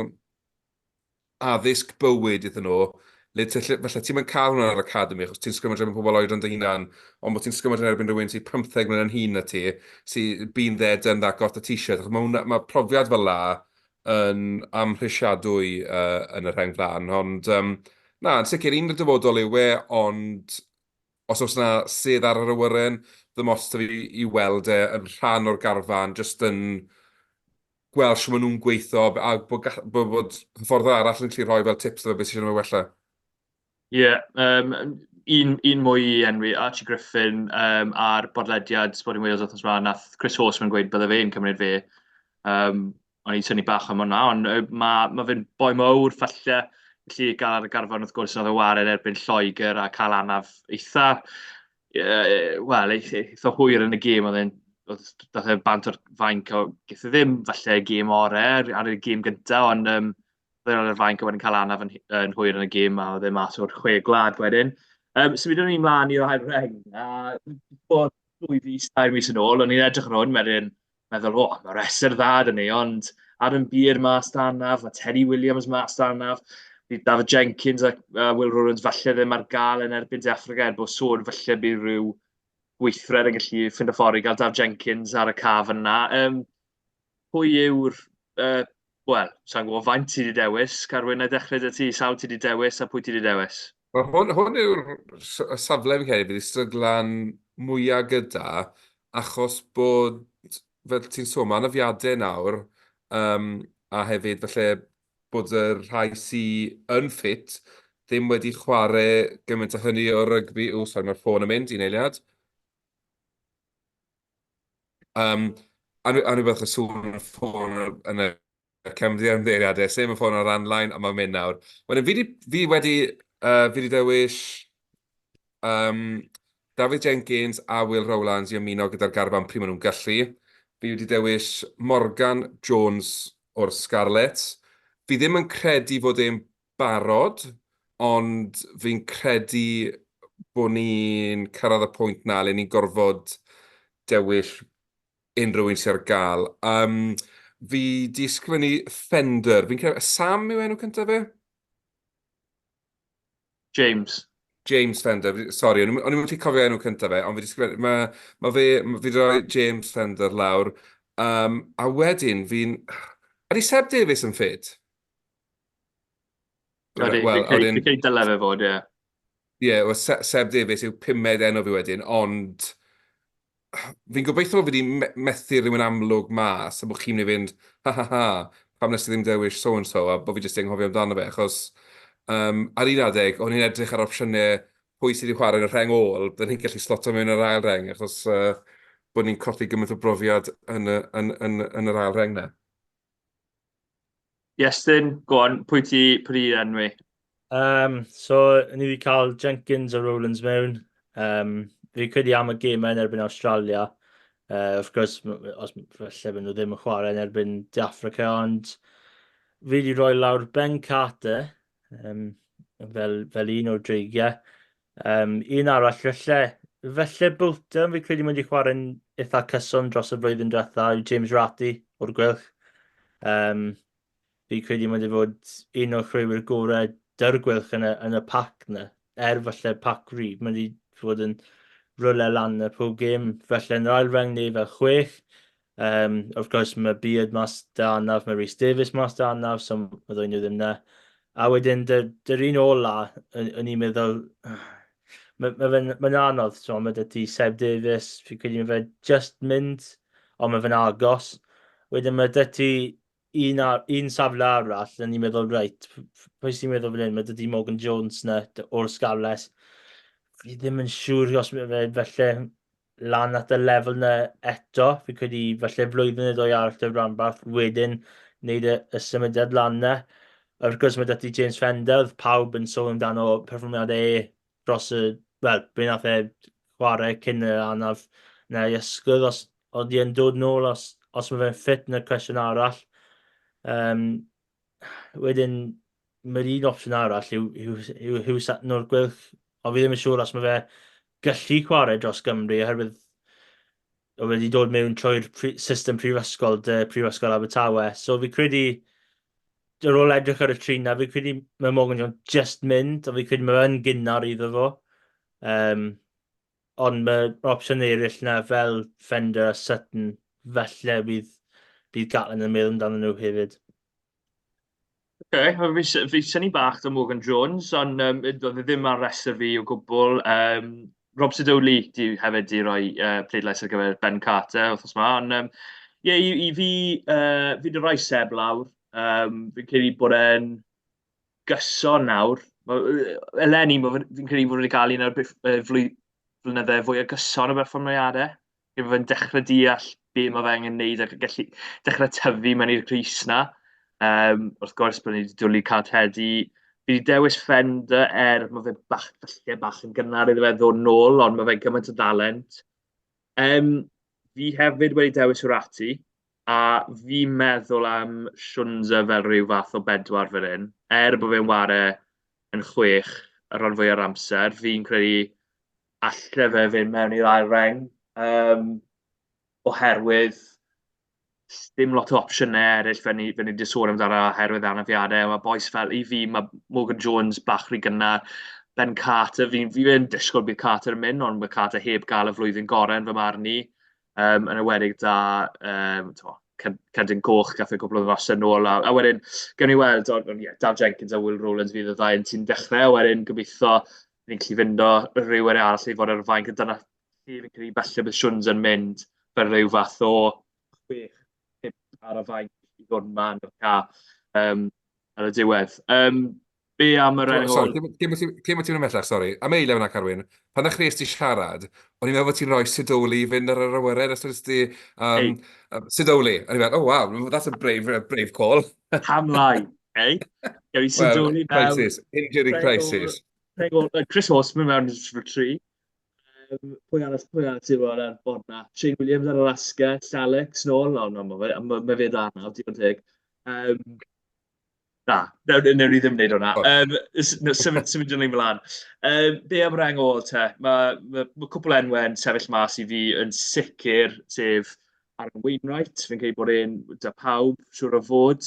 addysg bywyd iddyn nhw, le ti lle falle ti'm yn cael hwnna yn yr academi, achos ti'n sgrymajo erbyn pobl oedran dy hunan, ond bod ti'n sgrymajo yn erbyn rhywun sy'n 15 mlynedd yn hŷn na ti, sy been there, done that, got the t-shirt, achos ma' hwnna, ma' profiad fel 'na yn amhrisiadwy uh, yn y rheng flaen. Ond um, na, yn sicr, un o'r dyfodol yw e, ond os oes yna sedd ar yr awyren, ddim ots 'da fi i weld e yn rhan o'r garfan, jyst yn gweld sut maen nhw'n gweithio, a bod, bod, bod hyfforddwr arall yn gallu rhoi fel tips iddo fe beth sydd eisiau wella. Ie, yym, un un mwy i enwi, Archie Griffin, yym, ar bodlediad Sporting Wales wythnos 'ma, wnaeth Chris Horseman gweud bydde fe'n cymryd fe. Yym, o'n i'n synnu bach am hwnna, ond yy ma' ma' fe'n boi mowr falle, gallu gael ar y garfan wrth gwrs, wnaeth e ware yn erbyn Lloegr a cael anaf eitha yy wel eitha hwyr yn y gêm, oedd e'n oedd daeth e bant o'r fainc a gaeth e ddim falle y gêm orau ar ar y gêm gynta, ond yym Oedd e ar y fainc a wedyn cael anaf yn yn hwyr yn y gêm a oedd e mas o'r chwe gwlad wedyn. Um, symudwn ni mlaen i'r ail reng, a bod dwy fis, tair mis yn ôl, o'n i'n edrych ar hwn, wedyn meddwl, o, mae rhestr dda 'da ni, ond Aaron Beer mas 'da anaf, mae Teddy Williams mas 'da anaf, bydd Dafydd Jenkins a a Will Rowlands falle ddim ar gael yn erbyn De Affrica, er bod sôn falle bydd rhyw weithred yn gallu ffindo ffordd i gael Daf Jenkins ar y caf yna. Um, pwy yw'r uh, Wel, sa i'n gwybod faint ti 'di dewis, Carwyn, wna i ddechrau 'da ti. Sawl ti 'di dewis a pwy ti 'di dewis? Wel, hwn, hwn yw'r y safle fi'n credu fi 'di stryglan mwya gyda, achos bod, fel ti'n sôn, mae anafiadau nawr, um, a hefyd falle bod y rhai sy yn ffit ddim wedi chwarae gymaint o hynny o rygbi. O, sori, mae'r ffôn yn mynd, un eiliad. Um, anwybyddu y sŵn y ffôn yn y cefndir ymddeiriadau, sef y ffôn ar landline, a mae'n mynd nawr. Wedyn, fi, di, fi wedi, uh, fi wedi dewis um, David Jenkins a Will Rowlands i ymuno gyda'r garfan pryd maen nhw'n gallu. Fi wedi dewis Morgan Jones o'r Scarlets. Fi ddim yn credu fod e'n barod, ond fi'n credu bod ni'n cyrraedd y pwynt 'na le ni'n gorfod dewis unrhyw un sydd ar gael. Um, fi 'di ysgrifennu Fender, fi'n credu, Sam yw enw cyntaf fe? James. James Fender, sori, o'n i'm yn gallu cofio enw cyntaf fe, ond fi 'di ysgrifennu, mae ma fe, fi 'di rhoi James Fender lawr, um, a wedyn fi'n... Ydy Seb Davies yn ffit? Ydy, well, fi'n credu dyle fe fod, ie. Ie, well, Seb Davies yw pumed enw fi wedyn, ond... Fi'n gobeithio bod fi wedi methu rhywun amlwg mas a bod chi'n mynd i fynd, ha ha ha, pam nes i ddim dewis so and so, a bod fi jyst 'di anghofio amdano fe, achos um, ar un adeg, o'n i'n edrych ar opsiynau pwy sydd wedi chwarae yn y rheng ôl, byddwn ni'n gallu sloto mewn yr ail reng, achos uh, bod ni'n colli gymaint o brofiad yn, y, yn, yn, yn yr ail reng na. Iestyn, go on, pwy ti, pwy ti enwi? So, ni wedi cael Jenkins a Rowlands mewn. Fi credu am y gemau yn erbyn Australia. Wrth gwrs, os falle byd nhw ddim yn chwarae yn erbyn De Africa, ond fi wedi rhoi lawr Ben Carter fel, fel un o'r dreigiau. Un arall, felly, felly Bolton, fi credu mynd i chwarae'n eitha cyson dros y flwyddyn diwetha, yw James Ratty o'r Gweilch. Fi credu mynd i fod un o'r chwaraewyr gorau dy'r Gweilch yn y, yn y pac na. Er falle pac gryf, mynd i fod yn rwle lan y pob gêm. Felly yn yr ail reng neu fel chwech. Wrth gwrs mae Beard mas da anaf, mae Rhys Davies mas da anaf, so mae ddwy nhw ddim na. A wedyn, dy'r dy un ola, o'n i'n meddwl, mae'n ma fe'n ma anodd, so mae dy ti Seb Davies, fi'n credu mae fe just mynd, ond mae fe'n agos. Wedyn mae dy ti un, ar, un safle arall, o'n i'n meddwl, reit, pwy sy'n meddwl fan hyn, mae dy ti Morgan Jones na o'r Scarlets. Fi ddim yn siŵr os mae fe felly lan at y lefel 'na eto. Fi'n credu falle flwyddyn neu ddwy arall 'da'r rhanbarth wedyn wneud y, y symudiad lan 'na. Wrth gwrs mae 'da ti James Fender, oedd pawb yn sôn amdano perfformiadau e dros y... wel, be nath e chwarae cyn y anaf 'na i ysgwydd, os oedd e'n dod nôl, os, os mae fe'n ffit 'na'r cwestiwn arall. Um, wedyn, mae'r un opsiwn arall yw, yw, yw Hugh Sutton o'r Gweilch, ond fi ddim yn siŵr os mae fe gallu chwarae dros Gymru oherwydd oedd wedi dod mewn trwy'r system prifysgol dy Prifysgol Abertawe. So fi credu, ar ôl edrych ar y tri na, fi credu mae Morgan Jones just mynd, ond fi credu mae yn gynnar iddo fo. Um, ond mae opsiwn eraill na fel Fender a Sutton, felly bydd, bydd Gatland yn meddwl amdano nhw hefyd. Oce, okay, fi, fi synnu bach da Morgan Jones, ond doedd e ddim ar restr fi o gwbl. Rob Sidoli di hefyd di roi pleidlais ar gyfer Ben Carter wythnos yma, ond ie, i, i fi, fi di rhoi Seb lawr. Fi'n credu bod e'n gyson nawr. Eleni, fi'n credu bod wedi cael un o'r flynydde fwyaf gyson o berfformiadau. Mae fe'n dechrau deall be mae fe angen wneud ac yn gallu dechrau tyfu mewn i'r crys 'na. Wrth gwrs bod ni wedi dwlu cael Teddy. Fi wedi dewis Fender er mae fe bach, falle bach yn gynnar iddo fe ddod nôl, ond mae fe'n gymaint o dalent. Fi hefyd wedi dewis Wrati, a fi'n meddwl am Shunza fel rhyw fath o bedwar fan hyn. Er bod fe'n ware yn chwech y rhan fwya o'r amser, fi'n credu alle fe fynd mewn i'r ail reng, yym, oherwydd dim lot o opsiynau eraill fel ni fel ni 'di sôn amdano oherwydd anafiadau. Mae bois fel, i fi, mae Morgan Jones bach rhy gynnar, Ben Carter, fi fi yn disgwyl bydd Carter yn mynd, ond mae Carter heb gael y flwyddyn gorau yn fy marn i, yn enwedig 'da yym timod, cerdyn coch gath e cwpl o wythnosau nôl, a wedyn gawn ni weld, ond ond ie, Daf Jenkins a Will Rowlands fydd y ddau yn tîm dechrau, a wedyn gobeithio ni'n gallu fynd o rhywun arall i fod ar y fainc, a dyna lle fi'n credu falle bydd Shwns yn mynd fel rhyw fath o chwech, pump ar y fainc i ddod mlaen o'r ca ar y diwedd. Be am yr enw... Sorry, cyn bod ti'n mynd ymhellach, sori. Am eiliad fan'na, Carwyn. Pan ddechreuais ti siarad, o'n i'n meddwl bod ti'n rhoi Sidoli i fynd ar yr awyren, os oes ti... Sidoli. O'n i'n meddwl, oh wow, that's a brave, brave call. Pam lai, eh? Gawn ni Sidoli mewn... Crisis, injury crisis. Chris Horseman mewn for tri. Pwy arall, pwy arall sydd ar y bord na? Shane Williams ar yr asgell, Alex nôl. O, no, mae fe, ma fe da nawr, digon teg. Na, newn ni ddim wneud hwnna. Um, symud, symud ni mlaen. Be am reng ôl te? Mae ma, ma cwpl enwau yn sefyll mas i fi yn sicr, sef Aaron Wainwright, fi'n credu bod e'n da pawb, siŵr o fod.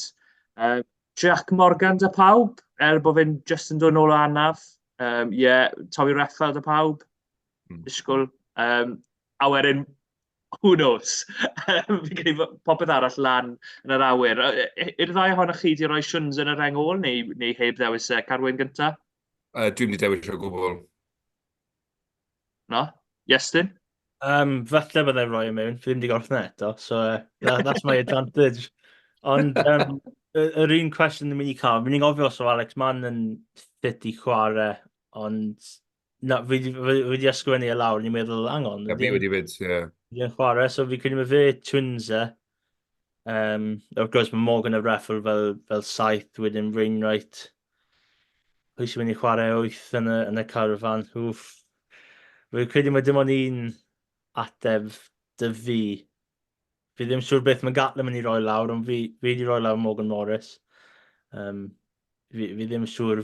Jack Morgan da pawb, er bod fe'n just yn dod nôl o anaf. Yeah, Tommy Reffel da pawb, disgwyl. A wedyn, who knows? Fi'n credu bod popeth arall lan yn yr awyr. I'r ddau ohonoch chi 'di rhoi Shwns yn y reng ôl neu, neu heb ddewis e? Carwyn gynta? Dwi'n mynd i dewis o gwbl. No? Iestyn? Um, falle byddai'n rhoi e mewn, fi ddim wedi gorffen e eto, so uh, that, that's my advantage. Ond um, yr un cwestiwn ni'n mynd i cael, fi'n mynd i gofio os o Alex Mann yn ffit i chwarae, ond na, fi wedi ysgrifennu e lawr, ni'n meddwl, hang on. Fi wedi fyd, ie. Fi'n chwarae, so fi credu mae fe Twinse. Um, of course, mae Morgan a Reffel fel, fel saith, wedyn Wainwright. Pwy sy'n mynd i chwarae wyth yn y, yn y carfan? Wff. Fi'n credu mae dim ond un ateb dy fi. Fi ddim siŵr beth mae Gatlin mynd i roi lawr, ond fi, fi wedi rhoi lawr Morgan Morris. Um, fi, fi ddim siŵr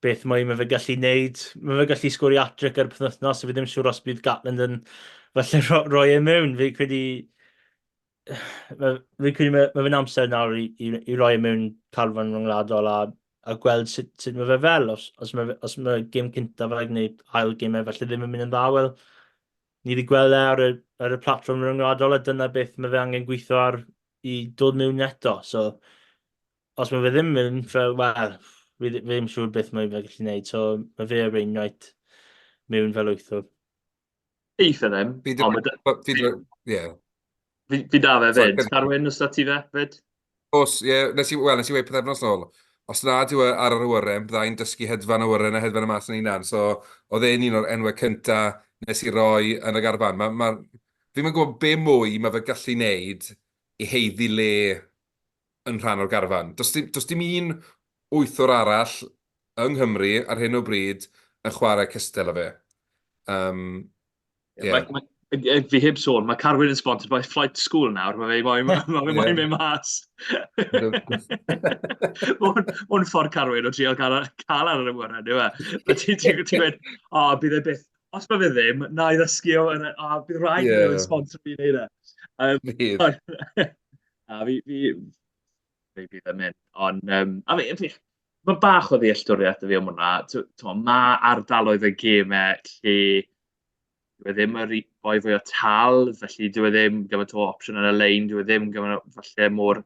beth mae mae fe gallu neud. Mae fe gallu sgori hat-trick ar y penwythnos, so fi ddim siŵr os bydd Gatland yn falle ro, roi e mewn. Fi credu... Fi'n credu mae, mae fe'n amser nawr i, i, i roi e mewn carfan rhyngwladol a, a gweld sut, sut mae fe fel. Os, os mae, os mae gêm cyntaf fe neu ail gêm e falle ddim yn mynd yn dda, wel, ni wedi gweld e ar y, ar y platfform rhyngwladol a dyna beth mae fe angen gweithio ar i dod mewn eto. So, os mae fe ddim mewn, fel, wel, fi, fi ddim siŵr beth mae fe gallu gwneud. So, mae fe a Wainwright mewn fel wythwr. Eitha ddim. Fi di... Ie. Fi da fe fyd. Carwyn, os da ti fe fyd? Os, ie, nes i, wel, nes i weud pythefnos nôl, os nad yw e ar yr awyren, bydda i'n dysgu hedfan awyren a hedfan y mas yn hunan. So, oedd e'n un o'r enwau cynta nes i roi yn y garfan. Ma, ma, fi'm yn gwybod be mwy mae fe gallu wneud i haeddu le yn rhan o'r garfan. Does dim, does dim un wythwr arall yng Nghymru ar hyn o bryd yn chwarae cystal â fe. Um, yeah. Mae, mae, fi heb sôn, mae Carwyn yn sponsored by Flight School nawr, mae fe moyn, mae fe moyn mynd mas. Mae'n ffordd Carwyn o trial cael, cael ar yr awyren, yw e? Ti'n ti, ti gweud, o, oh, bydd e byth, os mae fe ddim, na i ddysgu o, a bydd rhaid yeah. i rhywun sponsor fi wneud e. Um, Bydd. A fi, fi, fi bydd yn mynd, ond, um, a fi, fi, mae bach o ddealltwriaeth 'da fi am hwnna. Mae ardaloedd y gemau lle dyw e ddim yr boi fwya tal, felly dyw e ddim gymaint o opsiwn yn y lein, dyw e ddim gymaint o falle mor,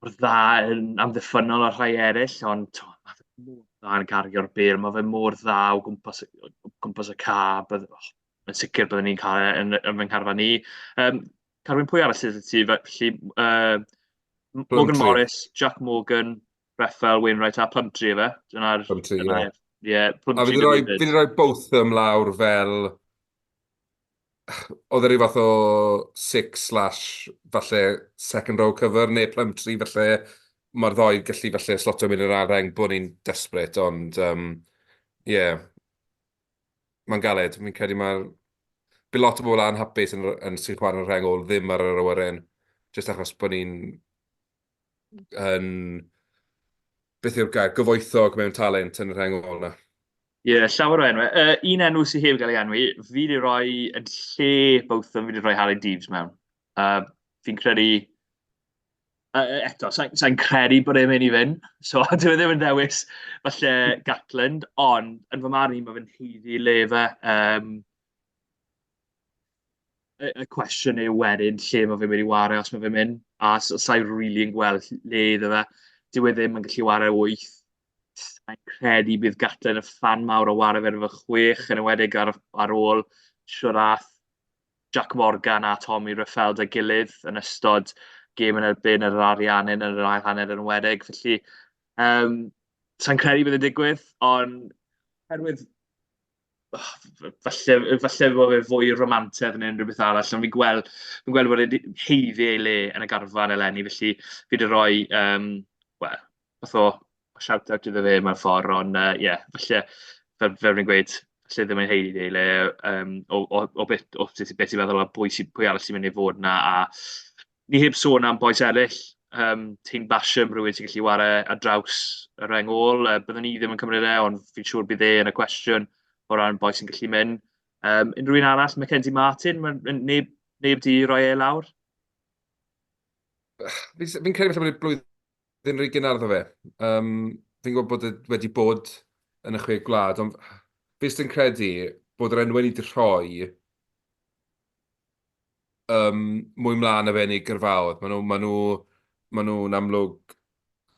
mor dda yn amddiffynnol â rhai eraill, ond to, mae fe mor dda yn cario'r bêl, mae fe mor dda o gwmpas, o gwmpas y ca, bydd, oh, yn sicr byddwn ni'n cael e yn, yn fy ngharfan i. Um, Carwyn, pwy arall sydd ti? Felly, uh, Morgan Morris, Jack Morgan, Reffel, Wainwright a Plumtree, efe? Dyna'r... Plumtree, ie. Ie, Plumtree. A fi wedi rhoi, fi wedi rhoi Botham lawr fel... Oedd e rhyw fath o six slash falle second row cover neu Plumtree falle mae'r ddoi gallu falle slotio mynd i'r ail reng bod ni'n desperate ond um, yeah mae'n galed. Fi'n credu mae'r... Bydd lot o bobl anhapus yn, yn sy'n chwarae'n rheng ôl ddim ar yr awyren, jyst achos bod ni'n yn... Beth yw'r gair? Gyfoethog mewn talent yn y rheng ôl 'na. Ie, yeah, llawer o enwau. Uh, un enw sydd heb gael ei enwi, fi wedi rhoi yn lle Botham, fi wedi rhoi Harry Deves mewn. Uh, fi'n credu Uh, eto, sa'n sa credu bod e'n mynd i fynd, so dyw e ddim yn ddewis falle Gatland, ond yn fy marn i, mae fe'n haeddu le fe. Um, y, y cwestiwn yw wedyn lle mae fe'n mynd i wario os mae fe'n mynd, a sa'i rili really yn gweld le iddo fe. Dyw e ddim yn gallu wario wyth. Sa'n credu bydd Gatland yn ffan mawr o wario fe efo chwech, yn enwedig ar, ar ôl siwr ath Jack Morgan a Tommy Reffell 'da'i gilydd yn ystod gêm yn erbyn yr Ariannin yn yr ail hanner yn enwedig. Felly, um, sa'n credu bydd yn digwydd, ond herwydd oh, falle, falle bod fe fwy romantedd neu unrhyw beth arall, ond fi'n gweld, fi'n gweld bod e'n haeddu ei le yn y garfan eleni, felly fi wedi rhoi, um, well, fath o shout-out iddo fe mewn ffordd, ond ie, uh, yeah, falle, fel, fel fi'n gweud, falle ddim yn haeddu ei le um, o, o, o beth, o, beth ti'n meddwl o pwy, sy, pwy arall sy'n mynd i fod na, a ni heb sôn am bois eraill, um, Tîm Basham, rhywun sy'n gallu ware ar draws y reng ôl, uh, byddwn ni ddim yn cymryd e, ond fi'n siŵr bydd e yn y cwestiwn o ran bois sy'n gallu mynd. Um, unrhyw un arall, Mackenzie Martin, mae neb, neb di roi e lawr? Fi'n fi credu falle bod e blwyddyn Ddim rhy gynnar iddo fe. Yym, fi'n gwybod bod e wedi bod yn y Chwe Gwlad, ond fi jyst yn credu bod yr enwau ni 'di rhoi yym mwy mlaen na fe yn ei gyrfaoedd. Maen nhw maen nhw maen nhw'n amlwg...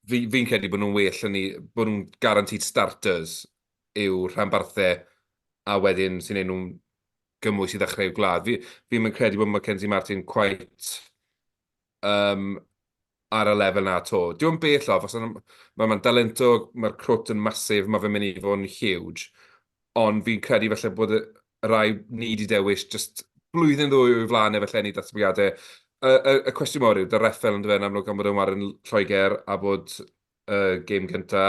Fi fi'n credu bod nhw'n well yn eu... bod nhw'n guaranteed starters i'w rhanbarthau, a wedyn sy'n wneud nhw'n gymwys i ddechrau i'w gwlad. Fi, fi'm yn credu bod Mackenzie Martin quite um, ar y lefel 'na 'to. Dyw e'n bell off, os mae'n ma dalentog, mae'r crwt yn massive, mae fe'n mynd i fod yn huge. Ond fi'n credu falle bod y rai ni 'di dewis jyst blwyddyn ddwy o'i flaen e falle yn ei datblygiadau. Y, y, y cwestiwn mawr yw, dy reffel yn dyfe yn amlwg gan bod e'n wario yn Lloegr a bod y gêm gynta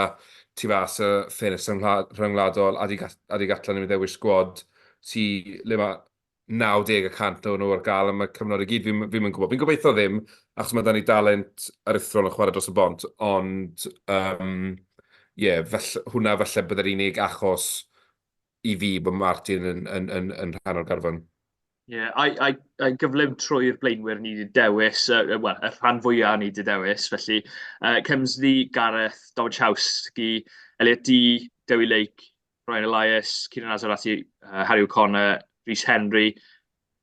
tu fas y ffenest rhyngwladol a 'di a 'di Gatland yn ddewis sgwad sy le mae 90 y cant o'n nhw ar gael am y cyfnod i gyd, fi'm fi'm yn gwybod. Fi'n gobeithio ddim, achos mae 'da ni dalent aruthrol yn chwarae dros y bont, ond yym ie, falle, hwnna falle byddai'r unig achos i fi bod Martin yn yn yn yn rhan o'r garfan. Ie, yeah, a'i, ai, ai gyflym trwy'r blaenwyr ni wedi dewis, uh, wel, y rhan fwyaf ni wedi dewis, felly Kemsley, Gareth, Domachowski, Elliot Dee, Dewi Lake, Ryan Elias, Kieran Azarati, Harry O'Connor, Rhys Henry,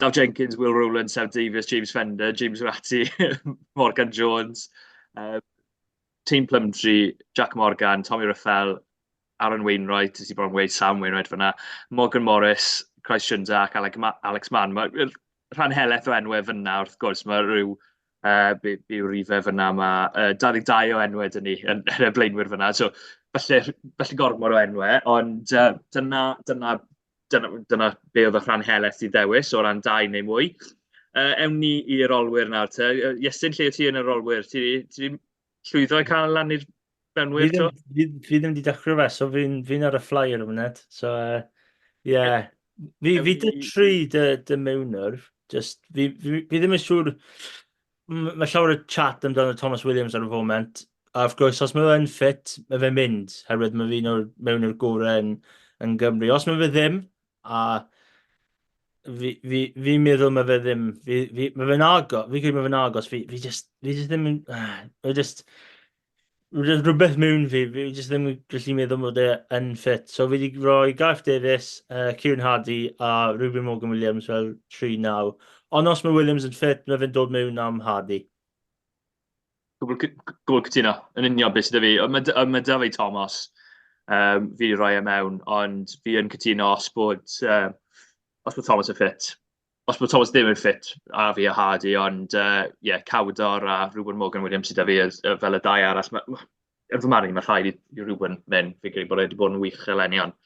Daf Jenkins, Will Rowland, Seb Davies, James Fender, James Ratty, Morgan Jones, Tame Plumtree, Jack Morgan, Tommy Ruffell, Aaron Wainwright, nes i bron gweud Sam Wainwright fyna, Morgan Morris, Christ Shunza ac Alex Mann. Mae rhan helaeth o enwau fyna, wrth gwrs, mae rhyw uh, be, be yw'r rifau fyna, mae uh, 22 o enwau dyn ni yn, yn y blaenwyr fyna, so falle, falle gormod o enwau, ond uh, dyna, dyna, dyna, dyna be oedd y rhan helaeth i ddewis o ran dau neu mwy. Uh, ewn ni i'r olwyr nawr te. Iestyn, lle ti yn yr olwyr? Ti ti llwyddo i cael lan i'r benwyr to? Fi, fi ddim wedi dechrau fe, so fi'n fi ar y fly ar y funud. So, uh, yeah. Fi, fi dy tri dy, dy mewnwr. Just, fi, fi, fi ddim yn siŵr... Mae llawer o chat amdano Thomas Williams ar y foment. A wrth gwrs, os mae fe'n ffit, mae fe'n mynd, herwydd mae fi'n o'r mewn i'r gorau yn, yn Gymru. Os mae fe ddim, a fi, fi, fi'n meddwl mae fe ddim, fi, fi, mae fe'n agos, fi'n credu mae fe'n agos, fi, fi just, fi just ddim yn, mae just, rhywbeth mewn fi, fi jyst ddim yn gallu meddwl bod e yn ffit. So fi wedi rhoi Gareth Davies, uh, Kieran Hardy a Ruben Morgan Williams fel 3-9. Ond os mae Williams yn ffit, mae fe'n dod mewn am Hardy. Gwbl, gwbl cytuno, yn union beth sydd 'da fi. Mae, mae 'da fi Thomas, um, fi wedi rhoi e mewn, ond fi yn cytuno os bod, uh, os bod Thomas yn ffit, os bod Thomas ddim yn ffit, a fi a Hardy, ond ie, uh, yeah, Cawdor a Reuben Morgan Williams sydd 'da fi as, fel y dau arall. Ma, ma, yn fy marn i, mae rhaid i, i Reuben mynd. Fi'n credu bod e wedi bod yn wych eleni, ond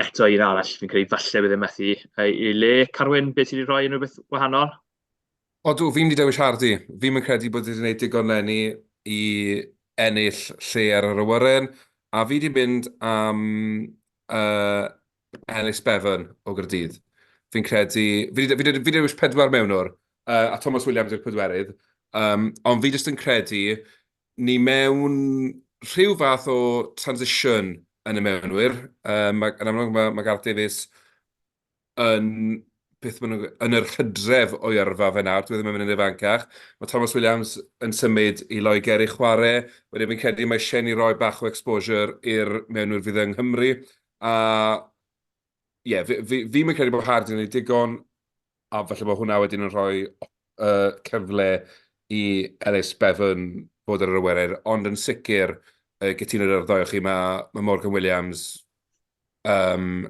eto un arall, fi'n credu falle bydd e'n methu ei, ei le. Carwyn, beth ti wedi rhoi yn rhywbeth wahanol? Odw, fi'n mynd i dewis Hardy. Fi'm yn credu bod e wedi gwneud digon leni i ennill lle ar yr awyren, a fi wedi mynd am uh, Ellis Bevan o Gaerdydd. Fi'n credu... Fi 'di fi 'di fi 'di dewis pedwar mewnwr, uh, a Thomas Williams yw'r pedwerydd, um, ond fi jyst yn credu ni mewn rhyw fath o transition yn y mewnwyr. Um, mae, yn amlwg mae, mae Gareth Davies yn beth maen nhw'n yn yr hydref o'i yrfa fe nawr, dyw e ddim yn mynd yn ifancach. Mae Thomas Williams yn symud i Loegr i chwarae, wedyn fi'n credu mae eisiau ni roi bach o exposure i'r mewnwyr fydd yng Nghymru. A ie, fi, fi, fi'm yn credu bod Hardy yn gwneud digon, a falle bod hwnna wedyn yn rhoi uh, cyfle i Ellis Bevan fod ar yr awyren, ond yn sicr, uh, gytuno gyda'r ddau o chi, mae, mae Morgan Williams... Um,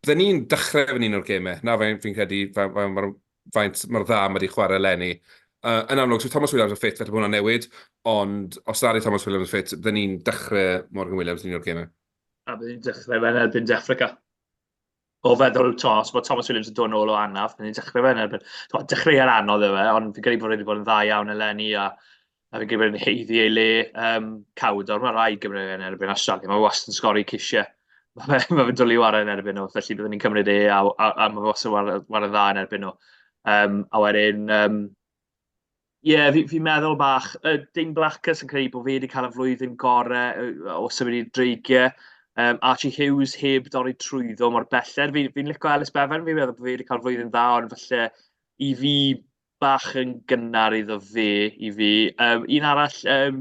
bydden ni'n dechrau fan un o'r gemau, na fi'n fi credu faint mor dda mae wedi chwarae eleni. Uh, yn amlwg, so Thomas Williams yn ffit, felly bod hwnna'n newid, ond os nad yw Thomas Williams yn ffit, bydden ni'n dechrau Morgan Williams yn un o'r gemau. A bydden ni'n dechrau fe'n erbyn De Affrica. O feddwl, to, os bod Thomas Williams yn dod nôl o anaf, bydden ni'n dechrau fe'n erbyn... Dechreuad anodd yw e, ond fi'n credu bod wedi bod yn dda iawn eleni, a a fi'n credu bod e'n haeddu ei le. Um, Cawdor, mae rhaid gymryd e'n erbyn Australia, mae wastad yn sgori cisiau. Mae fe, ma fe'n dwlu warae yn erbyn nhw, felly byddwn ni'n cymryd e a, a, a mae fe wastad yn warae, warae dda yn erbyn nhw. Um, a wedyn, um, ie, yeah, fi'n fi meddwl bach, uh, Dane Blackers yn credu bod fe wedi cael y flwyddyn gorau o symud i'r dreigiau. Um, Archie Hughes heb dorri trwyddo mor belled. Fi'n fi licio Ellis Bevan, fi'n meddwl bod fe wedi cael flwyddyn dda, ond falle i fi bach yn gynnar iddo fe i fi. Um, un arall, um,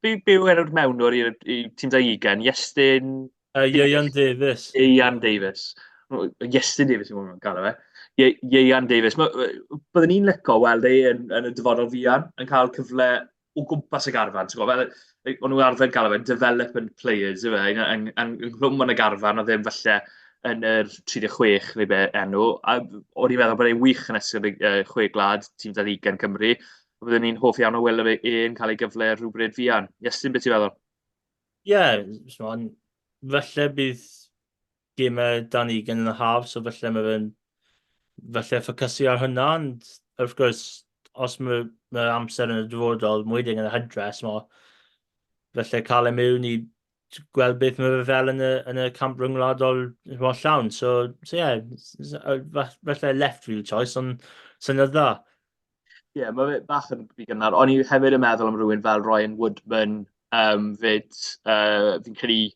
be, be yw enw'r mewnwr i'r tîm 20? Iestyn... Ieuan Davies. Ieuan Davies. Iestyn Davies yw'n gael fe. Ieuan Davies. Byddwn ni'n licio weld e yn, yn y dyfodol fuan, yn cael cyfle o gwmpas y garfan. Ti'n gwybod, fel, o'n nhw arfer gael fe, development players, yw e, yn, yn, yn, ynghlwm yn y garfan, o ddim falle yn yr 36 neu be enw, a o'n i'n meddwl bod e'n wych yn ystod y chwe gwlad, tîm 20 Cymru. Byddwn ni'n hoff iawn o weld e'n cael ei gyfle rhywbryd fuan. Iestyn, beth ti'n feddwl? Ie, yeah, falle bydd gemau dan ugain yn y haf, so falle mae fe'n falle ffocysu ar hwnna, ond wrth gwrs, os mae, mae amser yn y dyfodol, mwy deg yn y hydres, mae falle cael e mewn i gweld beth mae fe fel yn y, yn y camp rhyngwladol mor llawn. So, so yeah, falle left field choice, ond syniad dda. Ie, yeah, mae fe bach yn rhy gynnar. O'n i hefyd yn meddwl am rhywun fel Ryan Woodman um, fyd. Uh, fi'n credu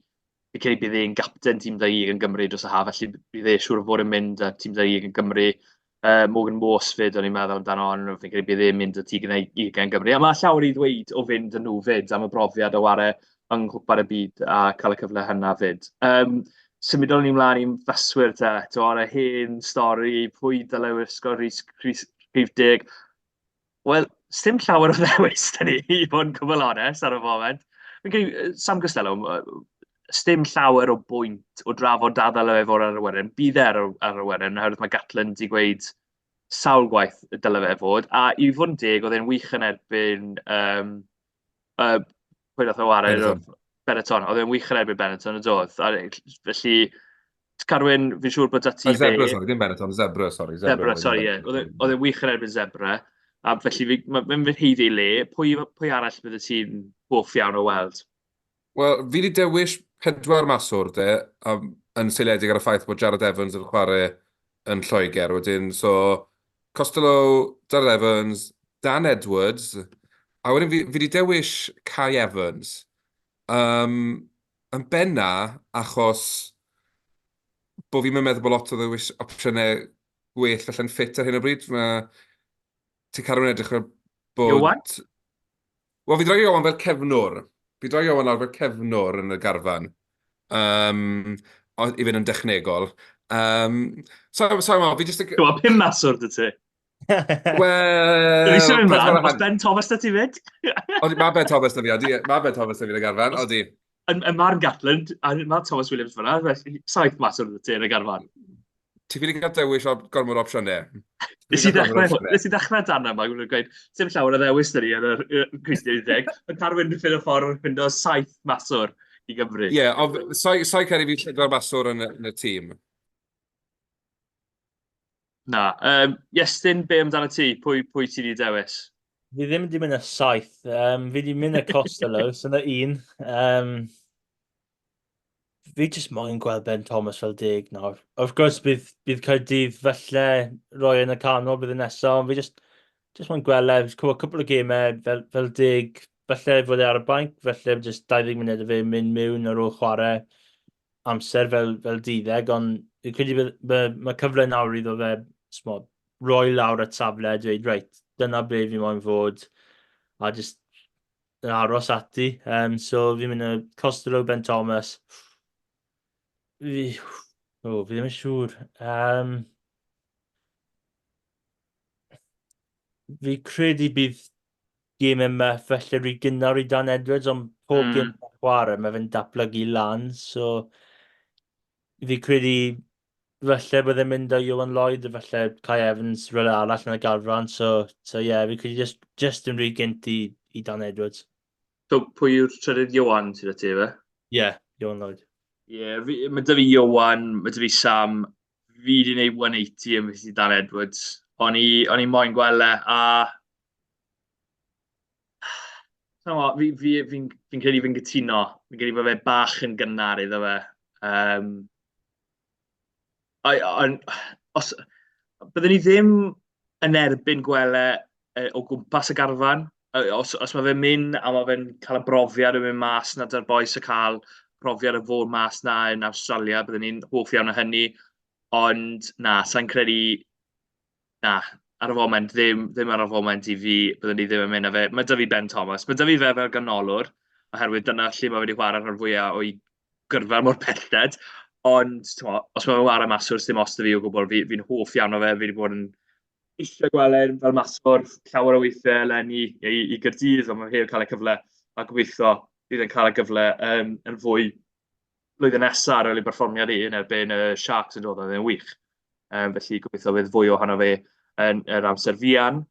Fi'n credu bydd e'n gapten tîm 21 yn Gymru dros y haf, felly bydd e siŵr o fod yn mynd â tîm 21 yn Gymru. Morgan Morse 'fyd, o'n i'n meddwl amdano, ond fi'n credu bydd e'n mynd â tîm 21 Gymru. A mae llawer i ddweud o fynd â nhw 'fyd, am y brofiad o ware yng Nghwpan y Byd a cael y cyfle hynna 'fyd. Um, symudon ni mlaen i'n faswyr te, eto ar y hen stori, pwy dylai wisgo rhys, rhys, rhif deg. Wel, sdim llawer o ddewis 'da ni, i fod yn gwbl onest ar y foment. Fi'n credu, Sam Costello, sdim llawer o bwynt o drafod dadl e fod ar yr awyren. Bydd e ar ar yr awyren, oherwydd mae Gatland 'di gweud sawl gwaith y dylai fe fod. A i fod yn deg, oedd e'n wych yn erbyn um, pwy nath o ware? Benetton. Benetton. Oedd e'n wych yn erbyn Benetton, yn doedd. A, felly, Carwyn, fi'n siŵr bod 'da ti fe... Zebra, sorry, ddim Benetton, Zebra, sorry. Zebra, sorry, ie. Oedd e'n wych yn erbyn Zebra. A felly, mae'n fy haeddu le. Pwy, pwy arall bydde ti'n hoff iawn o weld? Wel, fi wedi dewis pedwar maswr, de, yn seiliedig ar y ffaith bod Jarrod Evans yn chwarae yn Lloegr. Wedyn, so, Costelow, Jarrod Evans, Dan Edwards, a wedyn fi, fi wedi dewis Kai Evans. Um, yn benna achos bod fi'n meddwl bod lot o ddewis opsiynau gwell falle'n ffit ar hyn o bryd. Mae... Ti'n cael rhywun edrych fel bod... Iowan? Wel, fi'n droi Iowan fel cefnwr. Fi'n droi Iowan lawr fel cefnwr yn y garfan. Um, i fynd yn dechnegol. Um, so, so, fi jyst... Dwi'n pum maswr dy ti. Wel... Dwi'n symud ymlaen, os Ben Thomas da ti fyd? Odi, mae Ben Thomas da fi, odi. Mae Ben Thomas da fi yn y garfan, odi. Yn, yn marn Gatland, a mae Thomas Williams fyna, felly saith mas o'r ti yn y garfan. Ti fi wedi cael dewis o gormod o opsiynau. Nes i ddechrau, nes i ddechrau dan yma, gwneud gweud, dim llawer o ddewis dyn ni yn yr Christian 10, ond Carwyn yn ffydd y ffordd yn ffindo saith maswr i Gymru. Ie, yeah, ond sa'i sa credu fi pedwar maswr yn, yn y tîm. Na. Um, Iestyn, be amdano ti? Pwy, pwy ti wedi dewis? Fi ddim wedi mynd y saith. Um, fi wedi mynd y Costello, so yna un. Um, fi jyst moyn gweld Ben Thomas fel deg nawr. Of course, bydd, bydd Caerdydd falle roi yn y canol bydd y nesaf, ond fi jyst, jyst moyn gweld e, cwpl o gemau fel, fel deg, falle fod e ar y banc, falle jyst 20 munud o fe mynd mewn ar ôl chwarae amser fel, fel deuddeg, ond fi'n credu bydd, mae, mae cyfle nawr iddo fe, smod, roi lawr at safle a dweud, reit, dyna be fi moyn fod, a jyst yn aros ati. Um, so fi'n mynd y Costello, Ben Thomas. Fi, oh, fi ddim yn siŵr. Um, fi credu bydd gêm yma falle rhy gynnar i Dan Edwards, ond pob mm. gêm chwarae, mae fe'n datblygu lan, so fi credu falle bydde'n mynd â Iwan Lloyd a falle Kai Evans rhywle arall yn y garfan, so, so yeah, fi credu just, just yn rhy gynt i, i Dan Edwards. So pwy yw'r trydydd Iwan sydd â ti, fe? Ie, yeah, Iwan Lloyd. Ie, yeah, mae dy fi Iwan, mae dy fi Sam, fi wedi gwneud 180 yn fy Dan Edwards. O'n i, o'n i moyn gweld e, a Fi, fi, fi'n fi credu fi'n cytuno. Fi'n credu bod fe bach yn gynnar iddo fe. Um, on, os, byddwn ni ddim yn erbyn gwele o gwmpas y garfan. Os, os mae fe'n mynd a mae fe'n cael y brofiad yn mynd mas na dy'r boys y cael profiad o fod mas na yn Awstralia, byddwn ni'n hoff iawn o hynny. Ond na, sa'n credu Na, ar y foment ddim, ddim ar y foment i fi, byddwn i ddim yn mynd â fe. Mae 'da fi Ben Thomas, mae 'da fi fe fel ganolwr, oherwydd dyna lle mae wedi chwarae rhan fwyaf o'i gyrfa mor belled. Ond timod, os mae fe'n chwarae maswr, 'sdim ots 'da fi o gwbl. Fi, fi'n hoff iawn o fe, fi wedi bod yn eisiau gweld e fel maswr llawer o weithiau eleni i, i Gaerdydd, ond mae heb cael y cyfle, a gobeithio bydd e'n cael y gyfle um, yn fwy blwyddyn nesaf ar ôl ei berfformiad i yn erbyn y Sharks yn dod, oedd e'n wych. Felly gobeithio bydd fwy ohono fe yn yr amser fuan.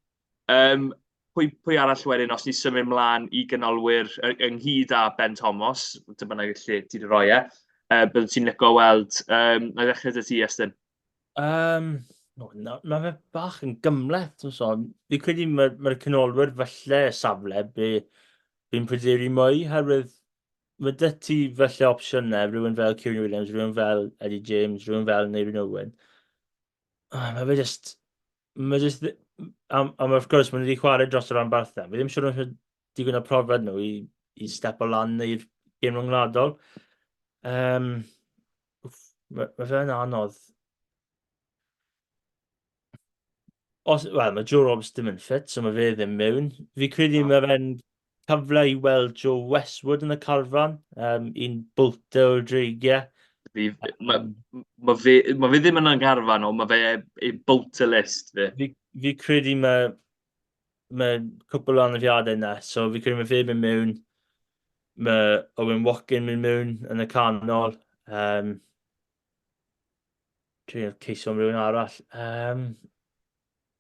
Pwy, pwy arall wedyn, os ni'n symud mlaen i ganolwyr ynghyd â Ben Thomas, dy bynnag lle ti wedi rhoi e, byddwn ti'n licio weld, na i ddechrau 'da ti, Iestyn. O, na, mae fe bach yn gymhleth, ti'n sôn. Fi'n credu mae'r mae canolwyr falle safle be fi'n pryderu mwy, herwydd mae 'da ti falle opsiynau, rhywun fel Kieran Williams, rhywun fel Eddie James, rhywun fel Neirin Owen. Oh, mae fe just... Mae just... A, wrth gwrs, maen nhw wedi chwarae dros y rhanbarthau. Fi ddim siŵr os mae digon o profiad nhw i step o lan i'r gêm rhyngwladol. Mae fe'n anodd. Os, wel, mae Joe Roberts ddim yn ffit, so mae fe ddim mewn. Fi credu mae fe'n cyfle i weld Joe Westwood yn y carfan, un bolter o'r Dreigiau. Fi, mae ma fe, ma fe ddim yn y garfan, ond mae fe ei bolter list fi. Fi credu mae cwpl o anafiadau yna, so fi credu mae fe mynd mewn, mae Owen Watkin mynd mewn yn y canol. Trio ceisio am rhywun arall.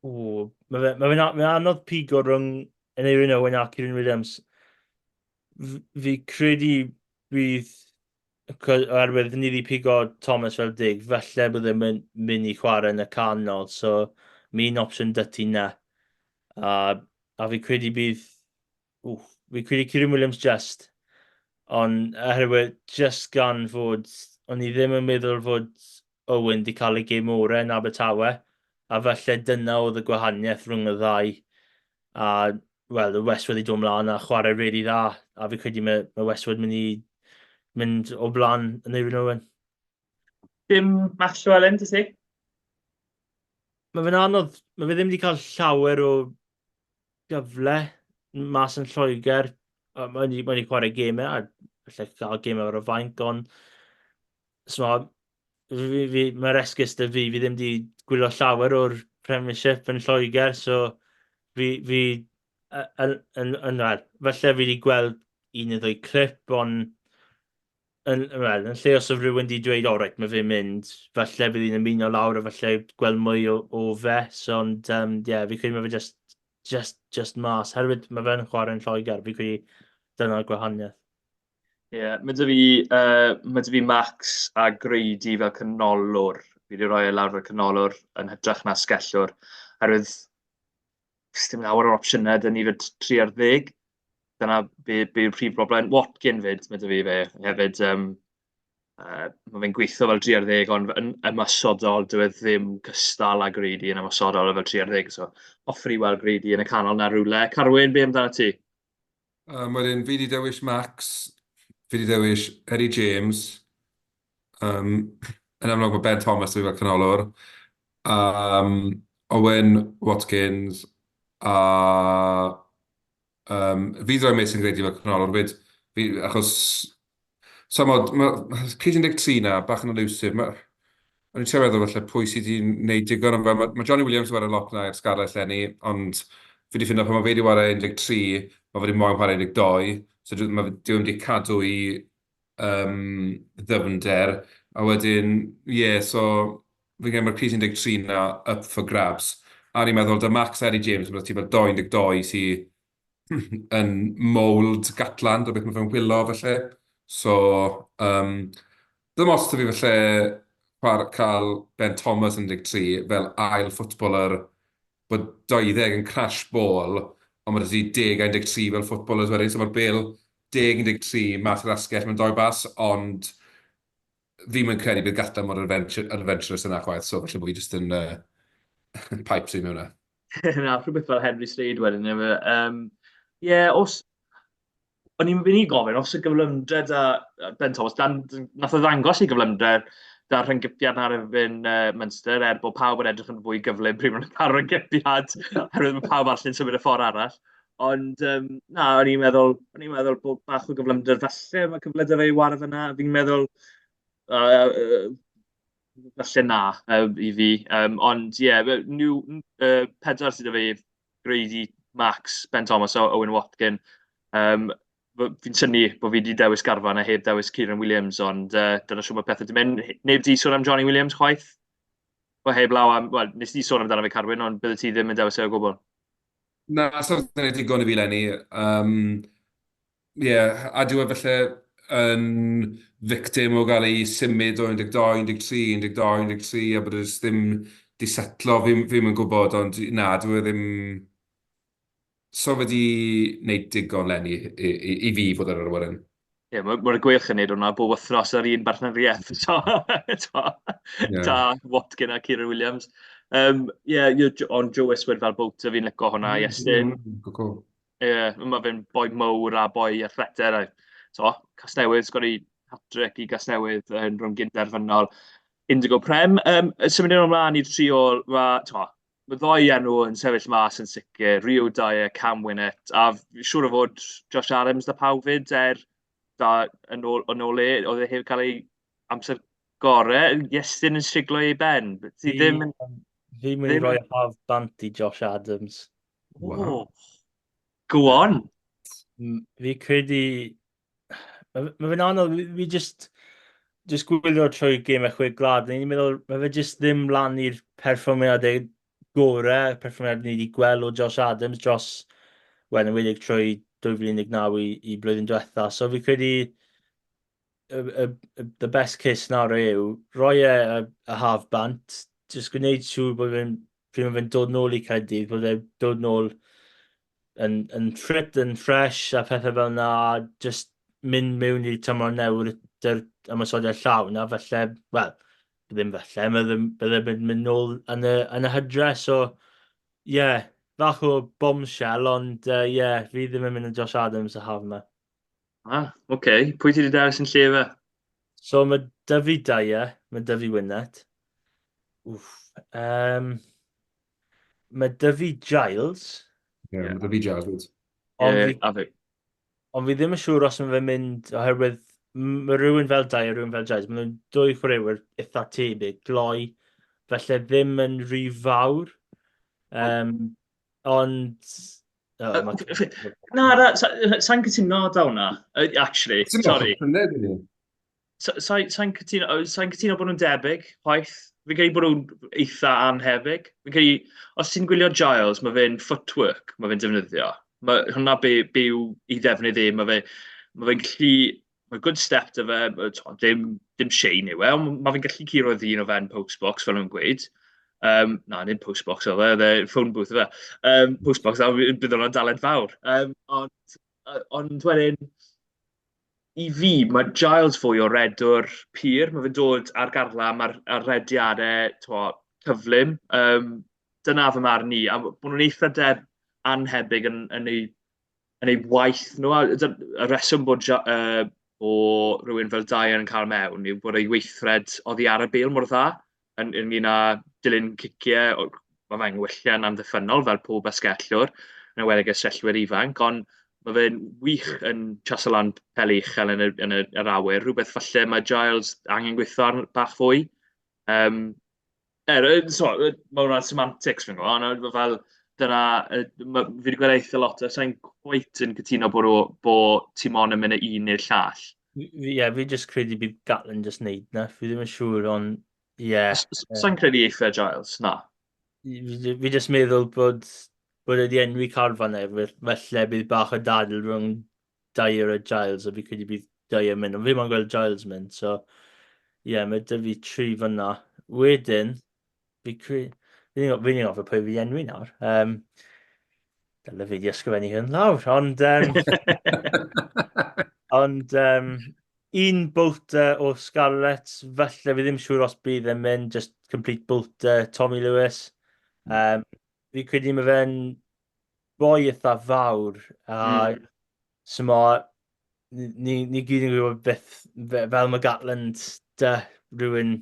Ww, mae fe, mae fe'n mae anodd pigo rhwng Aneurin Owen a Kieran Williams. Fi credu bydd, oherwydd ni wedi pigo Thomas fel dig, falle bydd e'n mynd i chwarae yn y canol, so mi un opsiwn 'da ti 'na. A fi credu bydd, wff, fi credu Kieran Williams just, ond oherwydd just gan fod, o'n i ddim yn meddwl fod Owen 'di cael ei gêm orau yn Abertawe, a falle dyna oedd y gwahaniaeth rhwng y ddau. A, wel, y Westwood wedi dod mlaen a chwarae really dda, a fi credu mae Westwood mynd i mynd o blaen Aneurin Owen. Dim Max Llewellyn, 'da ti? Mae fe'n anodd, mae fe ddim wedi cael llawer o gyfle mas yn Lloegr. Mae wedi chwarae gemau, a falle cael gemau ar y fainc, ond so, mae'r esgus 'da fi, fi ddim wedi gwylio llawer o'r Premiership yn Lloegr, so fi yn, wel, falle fi wedi gweld un neu ddwy clip, ond wel, yn lle os oedd rhywun wedi dweud, o reit, mae fe'n mynd, falle bydd hi'n ymuno lawr a falle gweld mwy o fe, so, ond, yeah, fi credu mae fe just mas, herwydd mae fe'n chwarae yn Lloegr, fi credu dyna'r gwahaniaeth. Ie, yeah, mae 'da fi, mae 'da fi Max a Grady fel canolwr. Fi wedi rhoi e lawr fel canolwr yn hytrach na asgellwr, oherwydd dim lawer o'r opsiynau 'da ni fyd 3 ar 10. Dyna be yw'r prif broblem. Watkin 'fyd, mae 'da fi fe hefyd. Mae fe'n gweithio fel 3 ar 10, ond yn ymosodol, dyw e ddim cystal â Grady yn ymosodol fel 3 ar 10. So, hoffwn i weld Grady yn y canol 'na rywle. Carwyn, be amdano ti? Wedyn, fi 'di dewis Max, fi 'di dewis Eddie James. Yn amlwg mae Ben Thomas 'da fi fel canolwr. Owen Watkins a fi 'di rhoi Mason Grady fel canolwr 'fyd. Fi, achos, sa i'n gwbod, ma' crys 13 'na bach yn elusive. Ma', o'n i'n trio meddwl falle pwy sydd 'di wneud digon, ond fel ma' Johnny Williams yn chwarae lot 'na i'r Scarlets leni, ond fi 'di ffindo pan ma' fe 'di chwarae 13, ma' fe 'di moyn chwarae 12, so ma' fe, dyw e'm 'di cadw i ddyfnder. A wedyn, ie, so fi'n credu mae'r crys 13 'na up for grabs. A o'n i'n meddwl, 'da Max a Eddie James, ma' 'da ti fel 2 12 sy yn mould Gatland o beth mae fe'n wylo falle. So, ddim ots 'da fi falle cael Ben Thomas yn 13 fel ail footballer bod 20 yn crash ball, ond mae 'da ti 10 a 13 fel footballers wedyn, so mae'r bêl 10, 13 mas i'r asgell mewn dou bas, ond fi'm yn credu bydd Gatland mor adventurous yna chwaith, so falle bod fi jyst yn pipe dream hwnna. Na, rhywbeth fel Henry Slade wedyn, ife. Ie, os... O'n i'n mynd i gofyn, os y gyflymdra 'da Ben Thomas, dan, nath o ddangos ei gyflymdra da'r rhyng-gipiad 'na ar erbyn Munster, er bod pawb yn edrych yn fwy gyflym pryd maen nhw'n cael rhyng-gipiad, oherwydd mae pawb arall yn symud y ffordd arall. Ond na, o'n i'n meddwl bod bach o gyflymder falle, mae cyfle 'da fe i ware fan'na. Fi'n meddwl falle na i fi. Ond ie, nhw, pedwar sydd 'da fi, Grady, Max, Ben Thomas a Owen Watkin. Fi'n synnu bod fi wedi dewis garfan a heb dewis Kieran Williams, ond dyna siwr mae pethau 'di mynd. Neb 'di sôn am Johnny Williams chwaith? Wel, heb law am... Wel, nes di sôn amdano fe, Carwyn, ond bydde ti ddim yn dewis e o gwbl? Na, so fe'n gwneud digon i fi 'leni. Yym, ie, a dyw e falle yn victim o gael ei symud o 12, 13, 12, 13, a bod e jyst ddim 'di setlo, fi'm fi'm yn gwybod, ond na, dyw e ddim... So fe 'di wneud digon 'leni i i i fi fod ar yr awyren. Ie, yeah, mae'r Gweilch yn neud hwnna bob wythnos ar un bartneriaeth. So, yeah. Da Watkin a Kieran Williams. Yeah, ond Joe Westwood fel bolter, fi'n licio hwnna, Iestyn. Cool. Ie, yeah, mae fe'n boi mowr a boi athletau. A, so, Casnewydd, sgori hat-trick i Gasnewydd yn rhwng gyn-derfynol Indigo Prem. Symud yn ymlaen i'r tri ôl, mae, Mae ddou enw yn sefyll mas yn sicr, Rio Dyer, Cam Winnett, a siŵr o fod Josh Adams 'da pawb 'fyd, er da yn ôl, yn ôl e, oedd e heb cael ei amser gorau. Iestyn yn siglo ei ben. Ti ddim yn... Fi'n mynd i roi haf bant i Josh Adams. Wow. Go on! Fi credu Mae ma fe'n anodd, fi just, just gwylio trwy gêm y Chwe Gwlad, ni'n meddwl, mae fe just ddim lan i'r perfformiadau gorau, perfformiad ni wedi gweld o Josh Adams dros, wel, yn wedig trwy 2019 i, i blwyddyn diwetha. So fi credu y, y, y, the best case scenario yw roi e y, y haf bant, just gwneud siŵr bod fe'n pryd mae fe'n dod nôl i Caerdydd, bod e'n dod nôl yn, yn ffit, yn ffres a pethau fel yna, a just mynd mewn i'r tymor newydd dy'r ymosodiad llawn, a falle, wel, ddim falle, mae ddim, bydde mynd, mynd nôl yn y, yn y hydre, so, ie, yeah, fach o bombshell, ond ie, uh, yeah, fi ddim yn mynd yn Josh Adams y haf yma. Ah, oce. Okay. Pwy ti wedi dewis yn lle fe? So mae 'da fi Dyer, mae 'da fi Winnett. Wff. Um, mae 'da fi Giles. Ie, yeah, mae 'da fi Giles. Fyd. Ond yeah, fi, a fi. Ond fi ddim yn siŵr os mae fe'n mynd oherwydd mae rhywun fel Dyer, rhywun fel Giles, maen nhw'n dwy chwaraewyr eitha tebyg, gloi, felly ddim yn rhy fawr. Um, ond Oh, na, na, sa'n cytuno da hwnna, actually, sorry. Sa'n cytuno, sa cytuno bod nhw'n debyg, chwaith. Fi'n credu bod nhw'n eitha anhebyg. Fi'n credu, os ti'n gwylio Giles, mae fe'n footwork, mae fe'n defnyddio. Mae hwnna be, be yw ei ddefnydd e, mae fe, mae fe'n gallu Mae good step 'da fe, tibod, dim, dim Shane yw e, ond mae fe'n gallu curo ddyn o fewn post box, fel nhw'n gweud. Um, na, nid post box oedd e, oedd e phone booth oedd e. Um, post box, a bydd hwnna'n dalent fawr. Um, ond, ond wedyn, i fi, mae Giles fwy o redwr pur. Mae fe'n dod ar garlam ar, ar rediadau tibod, cyflym. Um, dyna fy marn i. A bod nhw'n eitha deb anhebyg yn, yn ei yn eu waith nhw. A y rheswm bod o rywun fel Dyer yn cael mewn yw bod ei weithred oddi ar y bêl mor dda yn, ynglyn â dilyn ciciau. Mae fe'n gwella'n amddiffynnol fel pob asgellwr, yn enwedig asgellwyr ifanc, ond mae fe'n wych yn chaso lan peli uchel yn y, yn y, yr awyr, rhywbeth falle mae Giles angen gweithio ar bach fwy. Um, Er, so, mae hwnna'n semantics fi'n gwybod, ond fel dyna, fi wedi gweld eitha lot, a sa'n quite yn cytuno bod, o, bod ti mon yn mynd o un i'r llall. Ie, yeah, fi jyst credu bydd Gatland jyst wneud na, fi ddim yn siŵr, ond ie. Yeah. Sa'n credu eitha Giles, na. Fi, fi jyst meddwl bod bod wedi enwi carfan e, felly bydd bach o dadl rhwng Dyer a Giles, a fi credu bydd Dyer mynd, ond fi moyn gweld Giles mynd, so ie, yeah, mae 'da fi tri fyna. Wedyn, fi credu... Fi'n fi gofio pwy fi enwi nawr. Um, dyle fi wedi ysgrifennu hyn lawr, ond... Um, ond um, un bolter o Scarlets, falle fi ddim siŵr os bydd e'n mynd, just complete bolter, Tommy Lewis. Um, fi credu mae fe'n boi eitha fawr, a mm. so ma, ni, ni gyd yn gwybod beth, fel mae Gatland da rhywun,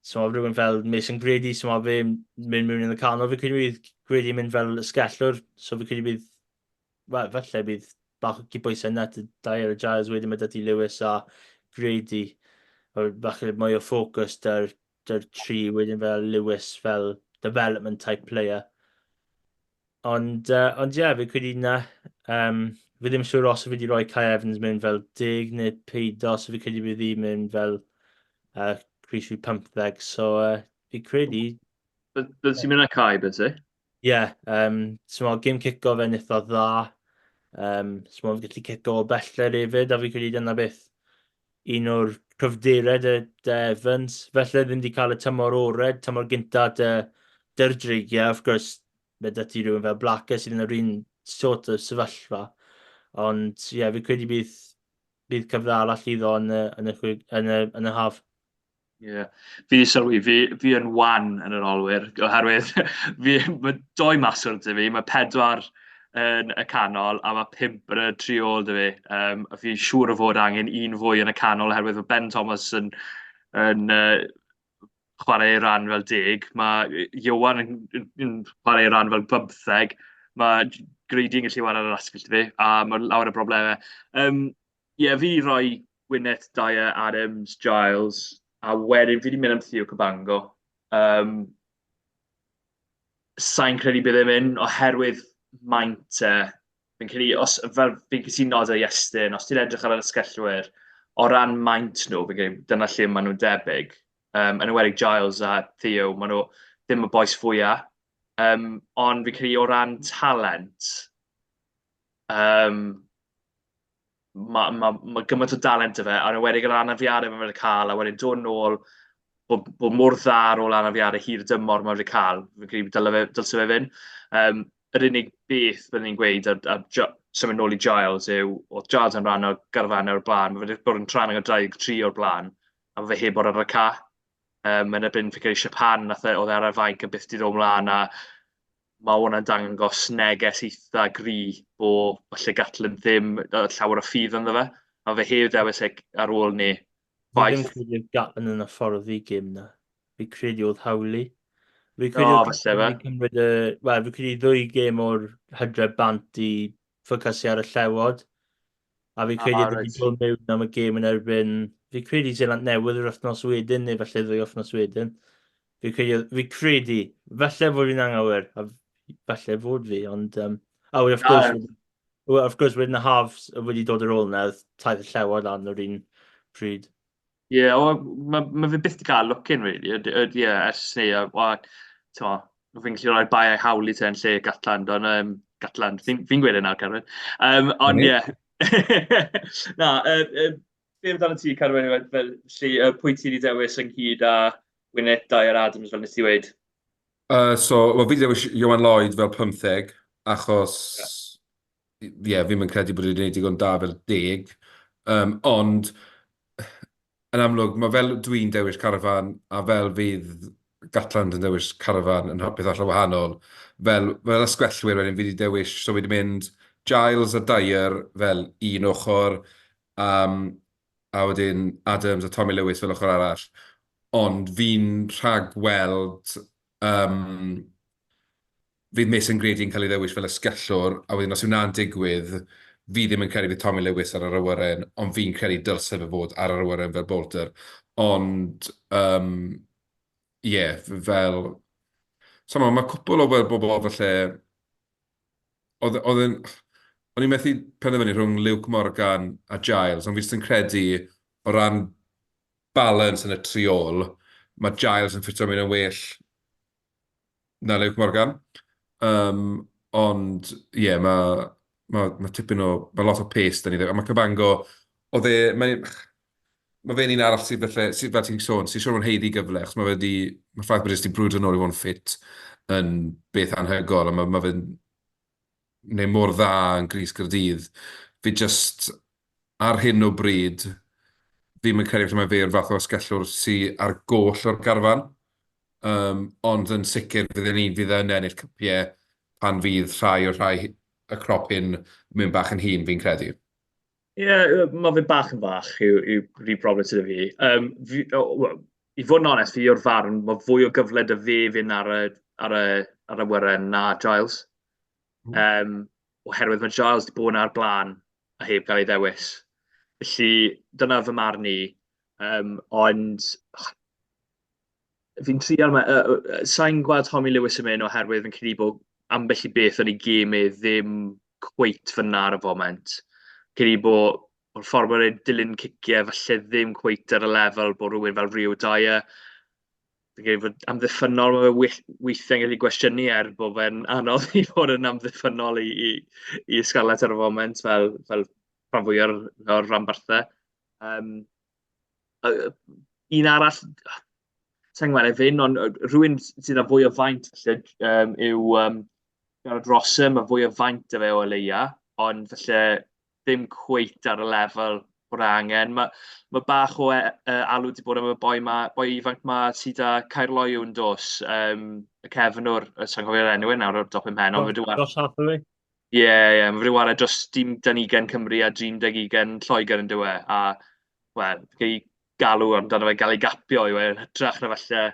so ma rhywun fel Mason Grady, so ma fe'n mynd mewn yn y canol, fi credu bydd Grady yn mynd fel ysgellwr, so fi credu bydd, wel, falle bydd bach o cydbwysau yna, Dyer a Giles, wedyn mae 'da ti Lewis a Grady, falle mwy o ffocws da'r dy'r tri wedyn fel Lewis fel development type player. Ond, uh, ond ie, yeah, fi credu na. Um, Fi ddim siŵr os fi wedi rhoi Kai Evans mewn fel 10 neu peidio, so fi credu bydd hi mewn fel crys rhif 15, so fi credu... Bydde ti'n mynd â Kai, bydde ti? Ie, yeah, so gêm cico fe'n eitha dda. So mae'n gallu cico o bellter hefyd, a fi credu dyna beth un o'r cryfderau dy, dy Evans. Felly ddim wedi cael y tymor orau, tymor gynta dy, dy'r dreigiau, of course, mae dy ti rhywun fel Blacker sydd yn yr un sort o sefyllfa. Ond ie, yeah, fi credu bydd, bydd cyfle arall iddo yn y, yn y, yn y, yn y haf. Ie, yeah. Fi wedi sylwi, fi, fi yn wan yn yr olwyr, oherwydd fi, mae doi maswr 'da fi, mae pedwar yn y canol a mae pump yn y tri ôl 'da fi. A fi'n siŵr o fod angen un fwy yn y canol oherwydd mae Ben Thomas yn, yn chwarae ei ran fel 10, mae Iwan yn, yn, yn chwarae ei ran fel 15, mae Grady yn gallu chwarae ar yr asgell 'da fi, a mae lawer o broblemau. Ie, fi roi Winnett, Dyer, Adams, Giles, a wedyn fi 'di mynd am Theo Cabango. Um, Sa'n credu bydd e'n mynd oherwydd maint e. Fi'n credu, os, fel fi'n cytuno â Iestyn, os ti'n edrych ar yr asgellwyr, o ran maint nhw, fi'n credu dyna lle maen nhw'n debyg. Um, yn enwedig Giles a Theo, maen nhw ddim y bois fwyaf. Um, ond fi'n credu o ran talent, um, mae ma, ma gymaint o dalent 'da fe, a'n enwedig yr anafiadau mae wedi cael, a wedyn dod nôl, bod, bod mor dda ar ôl anafiadau hir dymor mae wedi cael, fi'n credu dyle fe, dylse fe fynd. Yr unig beth byddwn ni'n gweud ar, ar symud nôl i Giles yw, oedd Giles yn rhan o'r garfannau o'r blaen, mae wedi bod yn rhan o'r 23 o'r blaen, a mae fe heb bod ar y ca. Yn erbyn fi'n credu Japan, nath e, oedd e ar y fainc a byth 'di dod mlaen, a mae hwnna'n dangos neges eitha gry bo falle Gatland ddim llawer o ffydd ynddo fe, a fe heb dewis e ar ôl 'ny. Fi ddim credu oedd Gatland yn hyfforddi gêm 'na. Fi credu oedd Howley. Fi credu oedd falle fe. Cymryd y... Wel, fi credu ddwy gêm o'r hydref bant i ffocysu ar y Llewod. A fi credu ah, right. dod mewn am y gêm yn erbyn... Fi credu Seland Newydd yr wythnos wedyn, neu falle ddwy wythnos wedyn. Fi credu, fi credu, falle fod fi'n anghywir, a falle fod fi, ond... Oh, of course, ah, well, of course, wedyn y haf wedi dod ar ôl yna, taith y Llewod lan yr un pryd. Ie, yeah, well, mae ma fe byth 'di cael look-in, really. Ie, yeah, ers ni, a, well, t'mo, fi'n gallu rhoi bai hawl i te yn lle Gatland, ond um, Gatland, fi'n fi gweud e nawr, Carwyn. Ond ie. Na, be amdano ti, Carwyn, felly, pwy ti wedi dewis ynghyd â Winnett, Dyer, Adams, fel nes ti weud? So, well, fi wedi dewis Ioan Lloyd fel 15, achos ie, yeah, fi'm yn credu bod e wedi gwneud digon da fel 10. Ond, yn amlwg, mae fel dwi'n dewis carafan a fel fydd Gatland yn dewis carafan yn beth hollol wahanol. Fel, fel asgwellwyr wedyn, fi wedi dewis, so fi wedi mynd Giles a Dyer fel un ochr, a wedyn Adams a Tommy Lewis fel ochr arall. Ond fi'n rhagweld fydd Mason Grady yn cael ei ddewis fel asgellwr, a wedyn os yw 'na'n digwydd, fi ddim yn credu bydd Tommy Lewis ar yr awyren, ond fi'n credu dylse fe fod ar yr awyren fel bolter. Ond, um, ie, yeah, fel... So mae ma cwpl o fel bobl falle... Oedd, oedd yn... O'n i'n methu penderfynu rhwng Luke Morgan a Giles, ond fi jyst yn credu o ran balance yn y triol, mae Giles yn ffitio mewn yn well na Luke Morgan. Ond ie, yeah, mae ma, ma tipyn o... Mae lot o pace 'da ni. A mae Cabango, oedd e... Mae ma fe'n un arall sydd falle, sydd fel ti'n sôn, sy'n siŵr o'n haeddu gyfle, achos mae fe wedi... Mae'r ffaith bod e jyst 'di brwydro nôl i fod yn ffit yn beth anhygoel, a mae ma fe'n wneud mor dda yn crys Caerdydd. Fi jyst, ar hyn o bryd, fi'm yn credu falle mae fe yw'r fath o asgellwr sy ar goll o'r garfan. Ond yn sicr fydd e'n un fydd yn ennill cypiau pan fydd rhai o'r rhai y crop hyn mynd bach yn hŷn, fi'n credu. Ie, yeah, mae fe bach yn fach yw, yw rhi broblem sydd fi. Fi oh, I fod yn onest, fi o'r farn, mae fwy o gyfle 'da fe fynd ar y, ar y, ar y wyren na Giles. Oherwydd mae Giles wedi bod yna ar blaen a heb gael ei ddewis. Felly, dyna fy marn i. Ond fi'n trial... Sa'n gweld Tommy Lewis yn mynd oherwydd fi'n credu bod ambell i beth yn ei gêm e ddim... cweit fyna ar y foment. Credu bod o'r ffordd mae'n dilyn ciciau, falle ddim cweit ar y lefel bod rhywun fel Rio Dyer. Fi'n credu fod amddiffynnol, mae fe weithiau'n gallu gwestiynu er bod fe'n anodd i fod yn amddiffynnol i, i, i Scarlett ar y foment, fel, fel rhan fwy o'r, o'r rhanbarthau. Um, un arall, sa'n gweld e fyn, ond rhywun sydd â fwy o faint falle um, yw um, Gerard Rossum, mae fwy o faint 'da fe o leia, ond falle ddim cweit ar y lefel bod e angen. Mae, mae bach o e, uh, alw wedi bod am y boi, ma, boi ifanc ma sydd â Caerloyw yn dos, um, y cefnwr, sa'n cofio'r enw e nawr o'r dop i'm mhen, ond fe Josh Hathaway? Ie, ie, mae fe wedi chwarae dros dîm dan ugain Cymru a dîm deg ugain Lloegr yn dyw e, a wel, gei galw amdano fe gael ei gapio yw e, yn hytrach na falle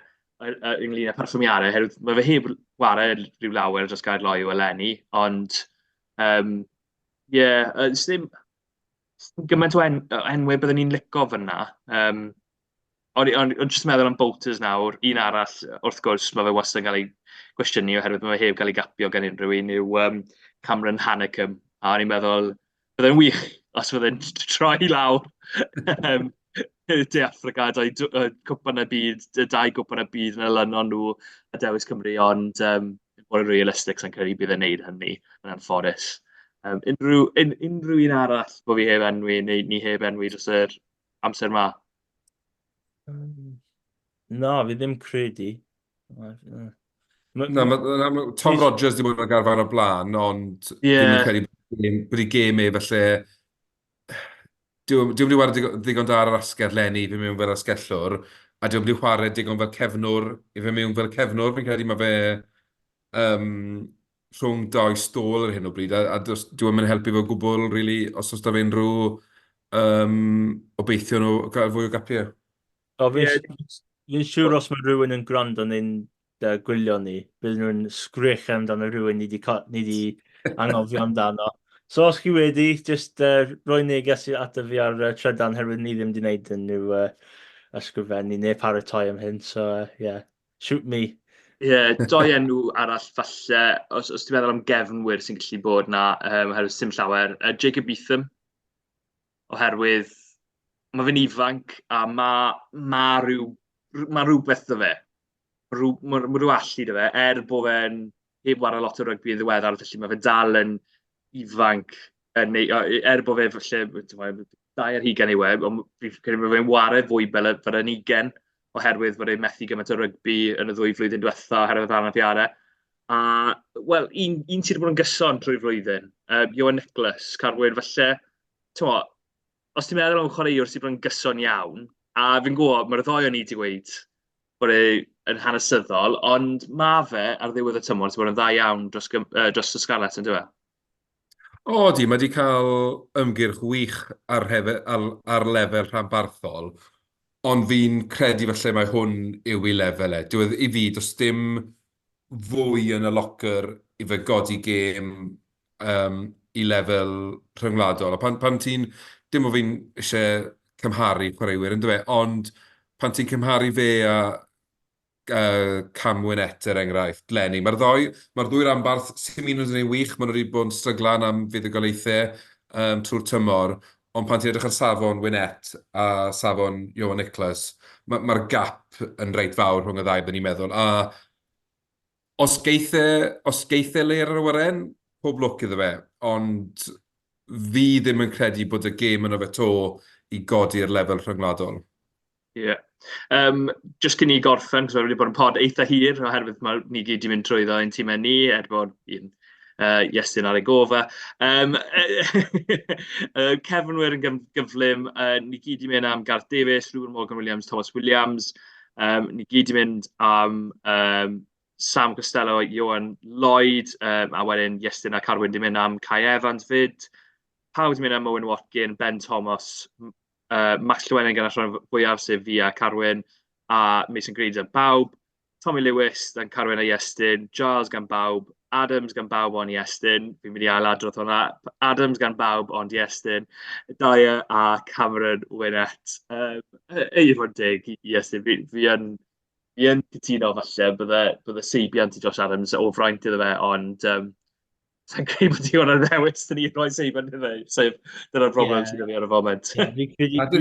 ynglyn â perfformiadau, oherwydd mae fe heb chwarae rhyw lawer dros Gaerloyw eleni, ond um, ie, yeah, ddim, gymaint o en enwau byddwn ni'n lico fyna. Um, O'n i o'n i jyst yn meddwl am Bolters nawr, un arall, wrth gwrs, mae fe wastad yn cael ei gwestiynu oherwydd mae fe heb gael ei gapio gan unrhyw un, yw um, Cameron Hanekom. A o'n i'n meddwl, byddai'n wych os fydde'n troi lawr um, De Affrica, dau cwpan y byd, dau gwpan y byd yn olynol nhw a dewis Cymru, ond um, bod yn realistig, sa'n credu bydd e'n neud hynny yn anffodus. Um, unrhyw, un, unrhyw un arall bod fi heb enwi, neu ni heb enwi dros yr amser ma? Na, fi ddim credu. Na, ma, na, ma, Tom Rogers wedi bod yn garfan o blaen, ond yeah. ddim yn credu bod ei gêm e felly... Dyw wedi chwarae ddigon da ar yr asgell leni i fi mewn fel asgellwr, a dyw wedi chwarae digon fel cefnwr i fi mewn fel cefnwr. Fi'n credu mae fe um, rhwng dau stôl ar hyn o bryd, a, a does, dyw e'n helpu fe o gwbl, really, os oes da fe unrhyw um, obeithion o gael fwy o gapiau. O, fi'n yeah. fi siŵr os mae rhywun yn gwrando neu'n uh, gwylio ni, bydd nhw'n sgrych amdano rhywun ni wedi ni di anghofio amdano. So os chi wedi, just uh, rhoi neges ato fi ar uh, trydan, herwydd ni ddim wedi gwneud unrhyw uh, ysgrifennu neu paratoi am hyn, so uh, yeah. Shoot me. Ie, yeah, doi enw arall falle, os, os ti'n meddwl am gefnwyr sy'n gallu bod na, um, oherwydd sim llawer, uh, Jacob Beetham, oherwydd mae fe'n ifanc a mae ma rhyw, ma rhywbeth 'da fe. Rhyw, mae, ma rhyw allu 'da fe, er bod fe'n heb wario lot o rygbi yn ddiweddar, felly mae fe dal yn ifanc, yn, neu, er bod fe falle, 22 yw e, ond fi'n credu bod fe'n ware fwy fel, fel yn ugen, oherwydd bod e'n methu gymaint o rygbi yn y ddwy flwyddyn diwetha oherwydd anafiadau. A, wel, un, un sydd wedi bod yn gyson trwy'r flwyddyn, uh, Ioan Nicholas, Carwyn, falle, ti'n os ti'n meddwl am chwaraewr sydd wedi bod yn gyson iawn, a fi'n gwybod, mae'r ddoi o'n i wedi gweud bod e yn hanesyddol, ond mae fe ar ddiwedd y tymor wedi bod yn dda iawn dros, uh, dros y Scarlets, yn dweud? O, di, mae wedi cael ymgyrch wych ar, hefe, ar, ar lefel rhanbarthol, ond fi'n credu falle mae hwn yw ei lefel e. Dyw e, i fi, does dim fwy yn y locker i fe godi gêm um, i lefel rhyngwladol. A pan, pan ti'n, dim bod fi'n eisiau cymharu chwaraewyr, yn dweud, ond pan ti'n cymharu fe a uh, Cam Winnett, er enghraifft, Lenny. Mae'r ddoi, mae'r ddwy ranbarth sy'n mynd yn ei wych, maen nhw wedi bod yn stryglan am fuddugoliaethau um, trwy'r tymor, ond pan ti'n edrych ar safon Winnett a safon Ioan Nicholas, mae'r ma, gap yn reit fawr rhwng y ddau, byddwn ni'n meddwl. A os geith e, os geith e le ar yr awyren, pob lwc iddo fe, ond fi ddim yn credu bod y gêm yno fe to i godi'r lefel rhyngwladol. Ie. Yeah. Um, just cyn i gorffen, cos mae wedi bod yn pod eitha hir, oherwydd mae ni gyd wedi mynd trwyddo ein tîmau ni, er bod un uh, Iestyn ar ei gofa. Um, uh, cefnwyr yn gyflym, uh, ni gyd wedi mynd am Gareth Davies, Reuben Morgan Williams, Thomas Williams. Um, ni gyd wedi mynd am um, Sam Costello, Ioan Lloyd, um, a wedyn Iestyn a Carwyn wedi mynd am Kai Evans fyd. Pawb wedi mynd am Owen Watkin, Ben Thomas, uh, Max Llewellyn gyda'r rhan fwyaf, sef fi a Carwyn, a Mason Greaves am bawb. Tommy Lewis gan Carwyn a Iestyn, Giles gan bawb, Adams gan bawb ond Iestyn, fi'n mynd i ailadrodd hwnna, Adams gan bawb ond Iestyn, Dyer a Cameron Winnett. Um, ei fod deg i Iestyn, fi, fi yn, fi yn cytuno falle bydde, bydde seibiant i Josh Adams o fraint iddo fe, ond um, Sa'n credu bod digon o ddewis dyn ni roi seibiant iddo, sef dyna'r broblem yeah. sydd gyda fi ar y foment. Yeah, fi credu,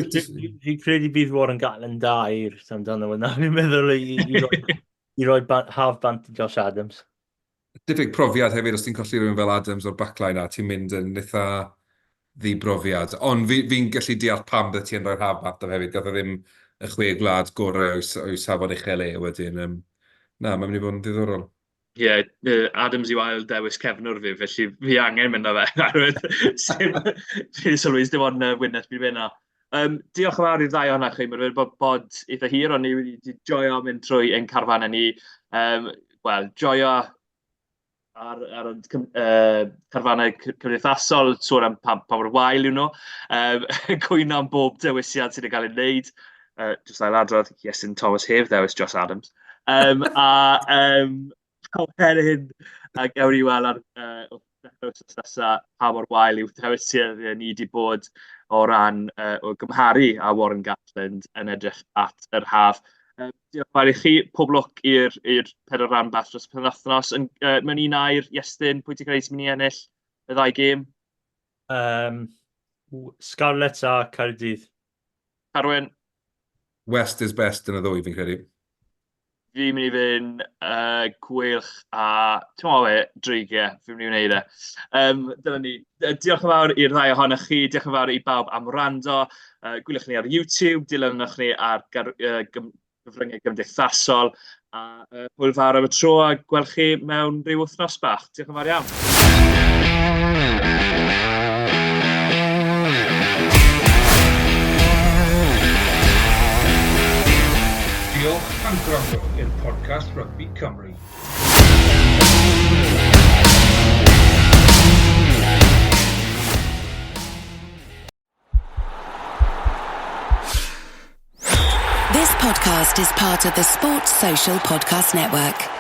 fi credu bydd Warren Gatland da i'r amdano hwnna. Fi'n meddwl i, i roi, i roi ban, half bant i Josh Adams. Diffyg profiad hefyd, os ti'n colli rhywun fel Adams o'r backline a ti'n mynd yn eitha ddibrofiad. Ond fi'n fi gallu deall pam bydde ti yn rhoi'r half bant hefyd. Gath o ddim y chwe gwlad gorau o'i safon uchel e wedyn. Um, na, mae'n mynd i fod yn ddiddorol. Ie, yeah, Adams yw ail dewis cefnwr fi, felly fi angen mynd â fe. Oherwydd, sim, fi'n sylwi, dim ond Wyneth fi'n mynd â. Diolch yn fawr i'r ddau ohonoch chi, mae'n wedi bod bod eitha hir, ond ni wedi joio mynd trwy ein carfannau ni. Wel, joio ar, ar y carfannau cymdeithasol, sôn am pa, pa mor wael yw nhw, cwyno am bob dewisiad sydd wedi cael ei wneud. Jyst ailadrodd, Iestyn Thomas heb ddewis Josh Adams. A wedyn, a gawn ni weld ar dechrau wythnos nesaf pa mor wael yw dewisiadau ni wedi bod o ran o gymharu â Warren Gatland yn edrych at yr haf. Diolch yn fawr i chi, pob lwc i'r i'r pedwar rhanbarth dros y penwythnos. Yn, mewn un air, Iestyn, pwy ti'n credu sy'n mynd i ennill y ddau gêm? Scarlets a Caerdydd. Carwyn? West is best yn y ddwy, fi'n credu. Fi'n mynd i fynd Gweilch a, ti'n meddwl be, Dreigiau, fi'n mynd i wneud e. Dyna ni. Diolch yn fawr i'r ddau ohonoch chi, diolch yn fawr i bawb am wrando. Gwyliwch ni ar YouTube, dilynwch ni ar gar, gyfryngau gymdeithasol, a hwyl fawr am y tro a gweld chi mewn rhyw wythnos bach. Diolch yn fawr iawn. Diolch am gwrando i'r podcast Rygbi Cymru. This podcast is part of the Sports Social Podcast Network.